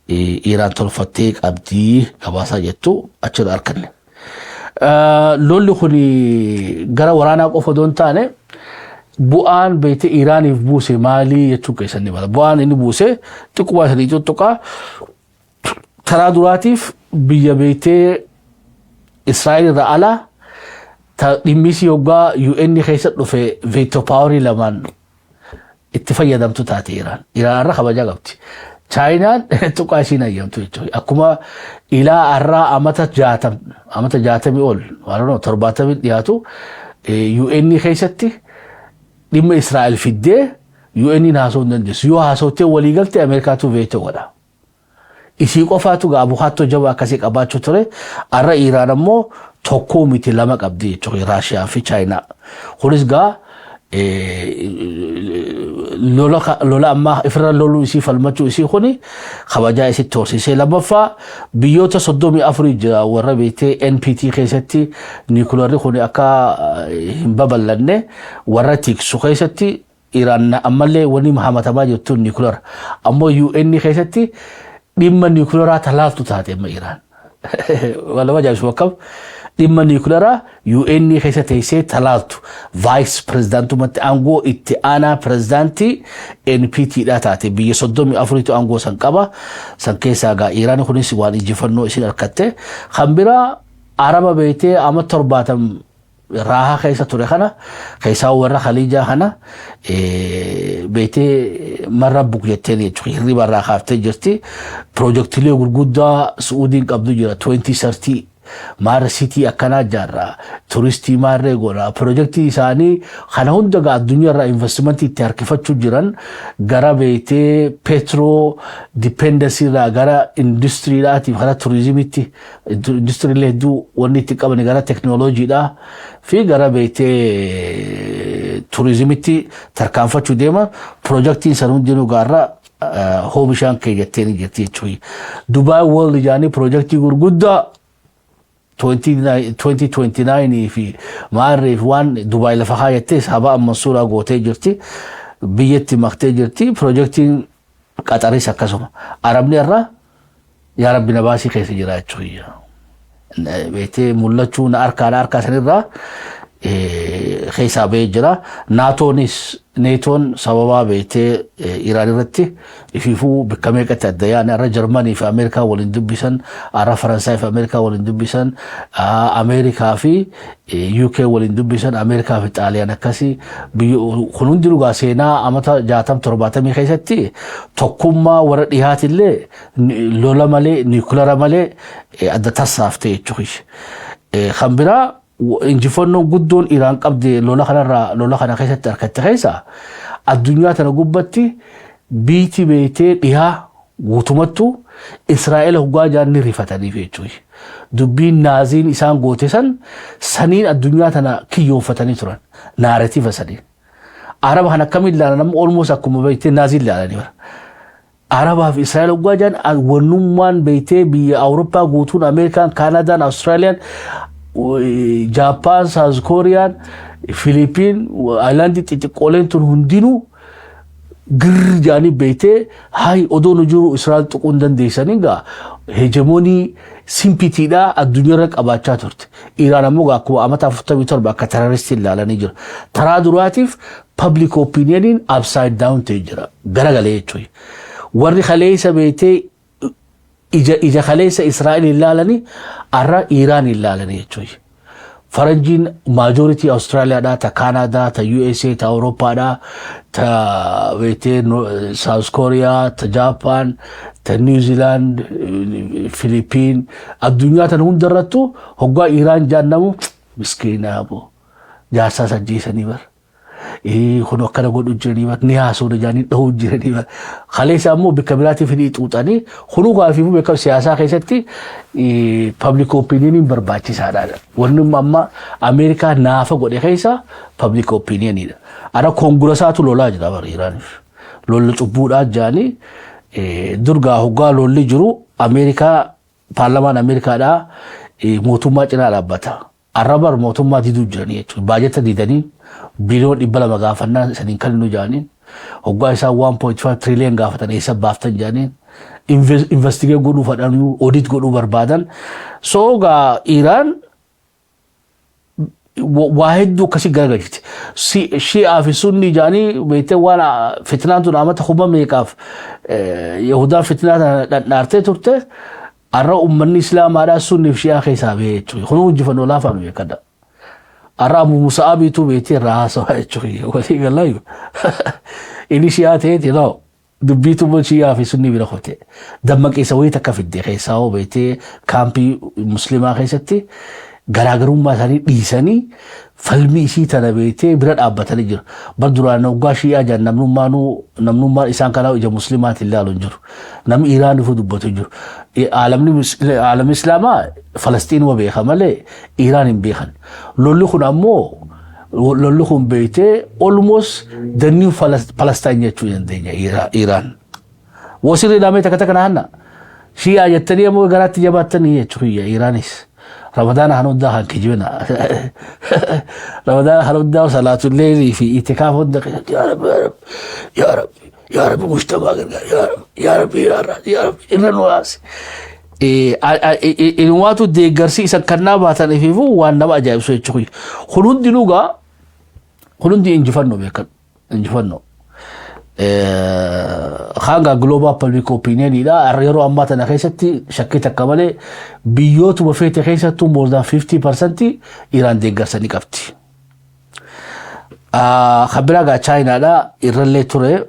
Iraan tolfattee qabdii gabaasaa jettu achirra arganne. Lolli kun gara waraanaa qofa odoo hin taane bu'aan beekte Iraaniif buuse maalii jechuu keessan ni mala. Bu'aan inni buuse xiqquma sadii tuttuqaa. Taraa duraatiif biyya beektee Israa'el irraa alaa dhimmisii hoggaa UN keessa dhufe veto powerii lamaan itti fayyadamtu taate Iraan. Iraan irra kabajaa qabdi. Chaayinaan tuqaa isiin hayyamtu jechuudha. Akkuma ilaa har'aa amata 60, amata 60 ol, waan 70 dhiyaatu UN keessatti dhimma Israa'el fiddee UN haasa'uu hin dandeessu. Yoo haasawtee walii galte Ameerikaatu veto godha. Isii qofaatu gaa abukaattoo jabaa akkasii qabaachuu ture. Har'a Iraan ammoo tokkoo miti lama qabdi jechuudha, Raashiyaa fi Chaayinaa. Kunis gaa lola ammaa ifirra loluu isii, falmachuu isii kuni kabajaa isitti horsiisee. Lammaffaa biyyoota 34 jira warra beektee NPT keessatti niikularri kun akka hin babal'anne warra tiksu keessatti Iraan ammallee wanni hamatamaa jirtu niikulara. Ammoo UN keessatti dhimma niikularaa talaaltu taate amma Iraan. Walama ajaa'ibsu akkam dhimma niikularaa UN keessa teessee talaaltu, vice pirezidaantumatti aangoo itti aanaa pirezidaantii NPT dha taate. Biyya 34tu aangoo san qaba. San keessaa gaa Iraan kunis waan injifannoo isin harkatte. Kan biraa Araba beektee amma 70 raahaa keessa ture kana keessaa warra Khaliijaa kana beektee marra buk jetteen jechuudha, hirriba irraa kaaftee jirti. Piroojeektiilee gurguddaa Su'uudiin qabdu jira, 2030 maarra city akkanaa ijaarra, turistii maarree godha. Piroojeektii isaanii kana hunda gaa addunyaa irraa investimentii itti harkifachuu jiran gara beektee petro dependency irraa gara industiriidhaatiif gara turizimitti, industiriilee hedduu wanni itti qaban gara teknooloojiidhaa fi gara beektee turizimitti tarkaanfachuu deema. Piroojeektiin san hundinuu gaarra oomishaan kee jettee ni jirti jechuudha. Dubai World ijaanii piroojeektii gurguddaa 2029 fi maarreef waan Dubaay lafa kaayyattee Sabaa Mansuuraa gootee jirti. Biyyatti maktee jirti. Piroojeektiin Qaxaris akkasuma. Arabni irraa yaa Rabbi na baasii keessa jira jechuudha. Beektee mul'achuu na harkaa sanirraa keessaa bahee jira. Naatoonis NATOn sababaa beektee Iraan irratti ifiifuu bakka meeqatti adda yaa'an. Har'a Jarmanii fi Ameerikaa waliin dubbisan, har'a Faransaay fi Ameerikaa waliin dubbisan, Ameerikaa fi UK waliin dubbisan, Ameerikaa fi Xaaliyaan akkasii. Kun hundi dhugaa seenaa amata 60 70 keessatti tokkummaa warra dhihaatillee lola malee, nuclear malee adda tassaaftee jechuudha. Kan biraa, injifannoon guddoon Iraan qabde lola kanarraa, lola kana keessatti harkatte keessa, addunyaa tana gubbatti biiti beektee dhihaa guutumattu Israa'el hoggaa jaan ni rifataniif jechuudha. Dubbiin Naaziin isaan goote san saniin addunyaa tana kiyyoonfatanii turan, narrative saniin. Araba kan akkamiin ilaalan? Amma almost akkuma beektee Naaziin ilaalanii bara. Arabaa fi Israa'el hoggaa jaan wannummaan beektee biyya Awurooppaa guutuun, Ameerikaan, Kaanadaan, Awustiraaliyaan, Jaappaan, South Kooriyaan, Filipiin, island xixiqqooleen tun hundinuu girr jaanii beektee hay odoo nu jiru Israa'el tuquu hin dandeessanii gaa hegemony sympathydhaa addunyaarra qabaachaa turte. Iraan ammoo akkuma amata 47 akka terroristii ilaalanii jiru. Taraa duraatiif public opinioniin upside down ta'e jira. Garagalee jechuudha. Warri kaleessa beektee ija kaleessa Israa'el ilaalanii har'a Iraan ilaalanii jechuudha. Faranjiin majority Awustiraaliyaadhaa, ta Kaanaadaa, ta USA, ta Awurooppaadhaa, ta beektee South Kooriyaa, ta Jaapaan, ta New Zealand, Filipiin, addunyaa tana hundarrattu hoggaa Iraan jaannamu miskiinaa boo jaarsaa sajjeessanii bara. Kun akkana godhu jiranii bar, ni haasoo jaanii dhahuu jiranii bar. Kaleessa ammoo bakka biraatiif hidhii xuuxanii kunuu gaafiifuu beekamu siyaasaa keessatti public opinioniin barbaachisaadha. Wanni amma Ameerikaa naafa godhe keessa public opinioniidha. Ara Congressaatu lolaa jira bara Iraaniif. Lolli cubbuudhaa jaanii durgaa hoggaa lolli jiru Ameerikaa, paarlamaan Ameerikaadhaa mootummaa cinaa dhaabbata. Arrabar mootummaa diduu jiranii jechuudha. Baajata didanii biliyoon 200 gaafannaa saniin kan nu jaaniin, hoggaa isaan 1.5 trillion gaafatan eessa baaftan jaaniin, investigate godhuu fadhanuu, audit godhuu barbaadan. So gaa Iraan waa hedduu akkasii garagalchiti. Shi'aa fi Sunni jaanii beektee waan fitnaan tun amata kuma meeqaaf Yahudaan fitnaa tana dhandhaartee turte, har'a uummanni Islaamaadhaa Sunni fi Shi'aa keessaa bahee jechuudha. Kun injifannoo laafaa beekadha. Har'a Abu Musa'abiitu beektee irraa haasawaa jechuudha. Walii galaayu. Inni Shi'aa ta'eeti noo dubbiitu Shi'aa fi Sunni bira qote. Dammaqeessa wayii takka fidde keessaa hoo beektee kaampii Muslimaa keessatti garaagarummaa isaanii dhiisanii falmii isii tana beektee bira dhaabbatanii jiru. Bar duraan hoggaa Shi'aa jedhan namnummaanuu namnummaan isaan kanaa ija Muslimaatiin ilaalu hin jiru. Namni Iraan dhufu dubbatu hin jiru. Aalamni Islaamaa Falasxiinuma beeka malee Iraan hin beekan. Lolli kun ammoo, lolli kun beektee almost the new Palestine jechuu dandeenya Iraan. Wasirri lamee takka takka naanna. Shi'aa jettanii ammoo garaatti jabaattanii jechuudha Iraanis. Ramadaana kan hundaa kan kijibina. Ramadaana kan hundaa salaatullee fi itikaaf hunda keessatti yaa Rabbi, yaa Rabbi, yaa Rabbi, yaa Rabbi, mujtamaa gargaar, yaa Rabbi, yaa Rabbi, yaa Rabbi, yaa Rabbi, irra nu haase. Inumaatu deeggarsi isa kannaa baataniifiifuu waan nama ajaa'ibsu jechuudha. Kun hundinuu gaa, kun hundi injifannoo beekan, injifannoo. Hanga global public opinionidha. Yeroo ammaa tana keessatti shakkii takka malee biyyootuma feete keessattuu more than 50% Iraan deeggarsanii qabdi. Kan biraa gaa Chaayinaadha irrallee ture.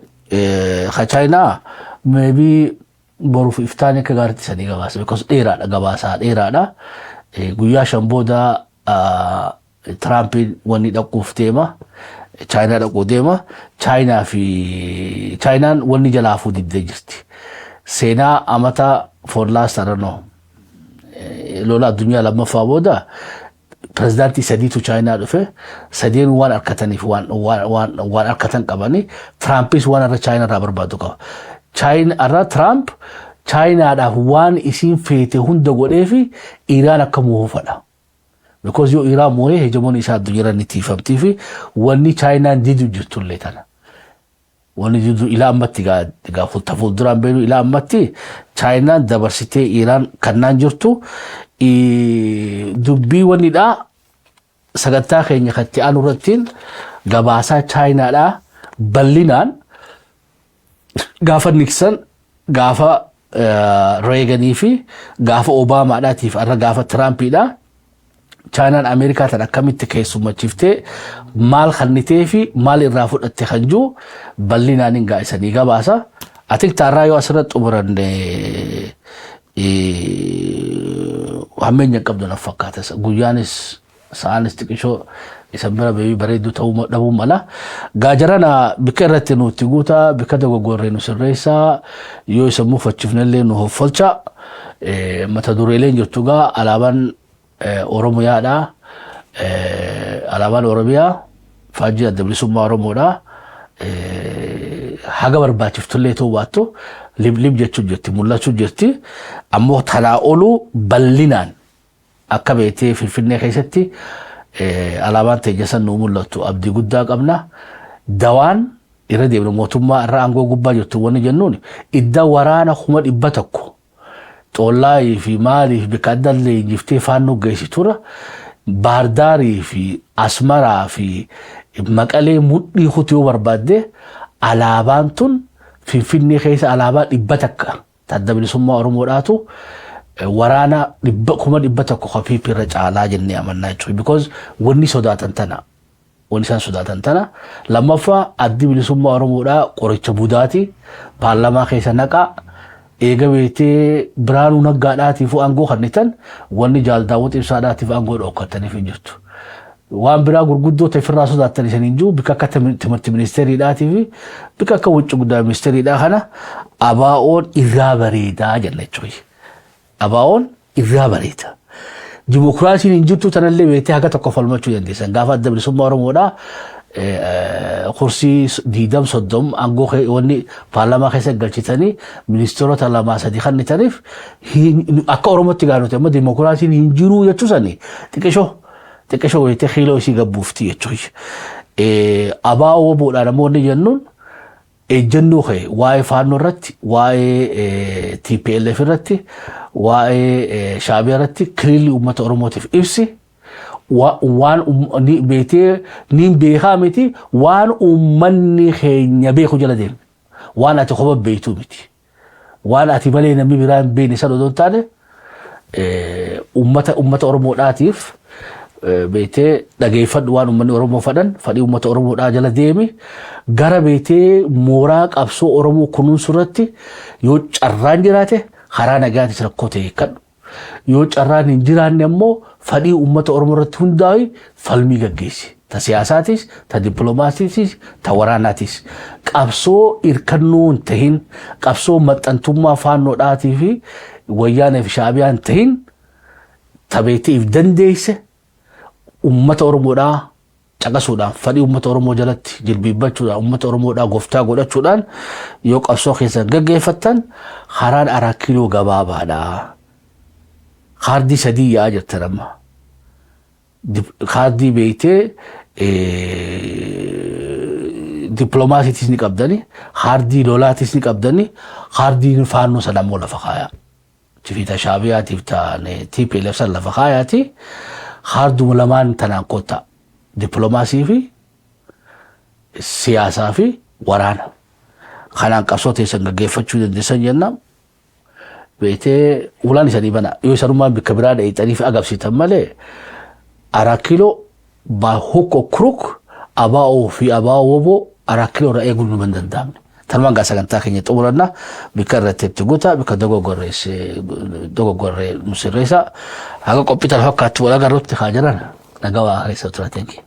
Ka Chaayinaa maybe boruuf iftaan akka gaariitti sanii gabaasa. Because dheeraadha, gabaasaa dheeraadha. Guyyaa 5 booda Tiraampiin wanni dhaquuf deema. Chaayinaa dhaquu deema. Chaayinaa fi Chaayinaan wanni jalaafuu diddee jirti. Seenaa amata for last, I don't know, lola addunyaa lammaffaa booda pirezidaantii sadiitu Chaayinaa dhufe. Sadeen waan harkataniif waan harkatan qabanii, Tiraampis waan irra Chaayinaa irraa barbaadu qaba. Chaayinaa irraa Tiraamp Chaayinaadhaaf waan isiin feete hunda godhee fi Iraan akka mo'uu fedha. Because yoo Iraan moo'ee hegemony isaa addunyaarra ni tiifamtii fi wanni Chaayinaan didu jirtullee tana. Wanni didu ilaa ammatti gaa fuulduraan beenu, ilaa ammatti Chaayinaan dabarsitee Iraan kannaan jirtu dubbii wannidhaa. Sagantaa keenya katti aanu irrattiin gabaasaa Chaayinaadhaa. Bal'inaan gaafa Nixon, gaafa Reaganii fi gaafa Obaamaadhaatiif irra gaafa Tiraampiidha. Chaayinaan Ameerikaa tan akkamitti keessummachiiftee, maal kannitee fi maal irraa fudhatte kan jiru bal'inaan hin gaa'isanii gabaasa. Ati taarraa yoo asirratti xumuranne hammeenya qabdu na fakkaata. Guyyaanis sa'aanis xiqqishoo isa bira beebii bareedduu ta'uu dhabuu mala. Gaajarana bikka irratti nuti guutaa, bikka dogoggorree nu sirreessaa, yoo isa muufachifnellee nu hoffolcha. Mata dureeleen jirtu gaa alaabaan Oromiyaadha. Alaabaan Oromiyaa faajjii Adda Bilisummaa Oromoodha. Haga barbaachifturlee ta'uu baattu liblib jechuun jirti, mul'achuu jirti. Ammoo tanaa oluu bal'inaan akka beektee Finfinnee keessatti alaabaan teenya san nuu mul'attu abdii guddaa qabna. Dawaan irra deemnu mootummaa irra aangoo gubbaa jirtu wanni jennuun idda waraana 100,000 Xoollaayii fi maaliif bikka adda leenjiftee faannoo geessiturra Baardaarii fi Asmaraa fi Maqalee mudhii kutuu yoo barbaadde, alaabaan tun Finfinnee keessa alaabaa 100 Adda Bilisummaa Oromoodhaatu waraana 100,000 kan PP irra caalaa jennee amannaa jechuudha. Because wanni sodaatan tana. Wanni isaan sodaatan tana. Lammaffaa, Addi Bilisummaa Oromoodhaa qoricha budaati. Paarlamaa keessa naqaa. Eega beektee Biraanuu Naggaadhaatiif aangoo kennitan, wanni Jaal Daawwit Ibsaadhaatiif aangoo dhokkataniif hin jirtu. Waan biraa gurguddoo ta'e ofirraa sodaattan isin hin jiru, bikka akka timirti ministeeriidhaatii fi bikka akka wucci guddaa ministeeriidhaa kana ABO'n irraa bareedaa jenna jechuudha. ABO'n irraa bareeda. Dimokiraasiin hin jirtu tanallee beektee haga tokko falmachuu dandeessan. Gaafa Adda Bilisummaa Oromoodhaa kursii 20 30 aangoo wanni paarlaamaa keessa galchitanii ministeerota lamaa sadi kannitaniif, akka Oromootti gaafate amma dimokiraasiin hin jiru jechuu sani xiqqishoo xiqqishoo beektee kiiloo isii gabbuufti jechuudha. ABO boodhaa namoonni jennuun ejjennoo ka'e waa'ee Faannoo irratti, waa'ee TPLF irratti, waa'ee Shaabiyaa irratti clearly uummata Oromootiif ibsi. Waan beektee niin beekaa miti, waan uummanni keenya beeku jala deemne. Waan ati qofa beektuu miti. Waan ati malee namni biraa hin beekne sana odoo hin taane, uummata Oromoodhaatiif beektee dhageeffadhu. Waan uummanni Oromoo fadhan, fadhii uummata Oromoodhaa jala deemi. Gara beektee mooraa qabsoo Oromoo kunuunsuu irratti yoo carraan jiraate karaa nagaatis rakkoo ta'e kadhu. Yoo carraan hin jiraanne ammoo fadhii uummata Oromoo irratti hundaa'e falmii gaggeessi. Ta siyaasaatis, ta dippiloomaasiitis, ta waraanaatis. Qabsoo hirkannoo hin tahin, qabsoo maxxantummaa Faannoodhaatii fi Wayyaanee fi Shaabiyaa hin tahin, ta beektee if dandeesse uummata Oromoodhaa caqasuudhaan, fadhii uummata Oromoo jalatti jilbiibbachuudhaan, uummata Oromoodhaa gooftaa godhachuudhaan yoo qabsoo keessan gaggeeffattan karaan Araa Kiiloo gabaabaadha. Kaardii sadii yaa'aa jirtan amma. Kaardii beektee dippiloomaasiitis ni qabdani, kaardii lolaatis ni qabdani, kaardii Faannoo sana ammoo lafa kaayaa. Tifiita Shaabiyaatiif taane TPLF san lafa kaayaati, kaarduma lamaan tanaan kottaa. Dippiloomaasii fi siyaasaa fi waraana. Kanaan qabsoo teessan gaggeeffachuu dandeessan jenna. Beetee ulaan isanii bana yoo isanummaan bikka biraa dheeyxanii fi agarsiisan malee, Araa Kiiloo by hook or crook ABO fi ABO WBO Araa Kiiloo irraa eeguun nu hin danda'amne. Tanumaan gaa sagantaa keenya xumuranna. Bikka irratti itti guuta, bikka dogoggorree nu sirreessa. Haga qophii tana fakkaatti wal agarrutti haa jiran nagaa waa keessa tura. Thank you.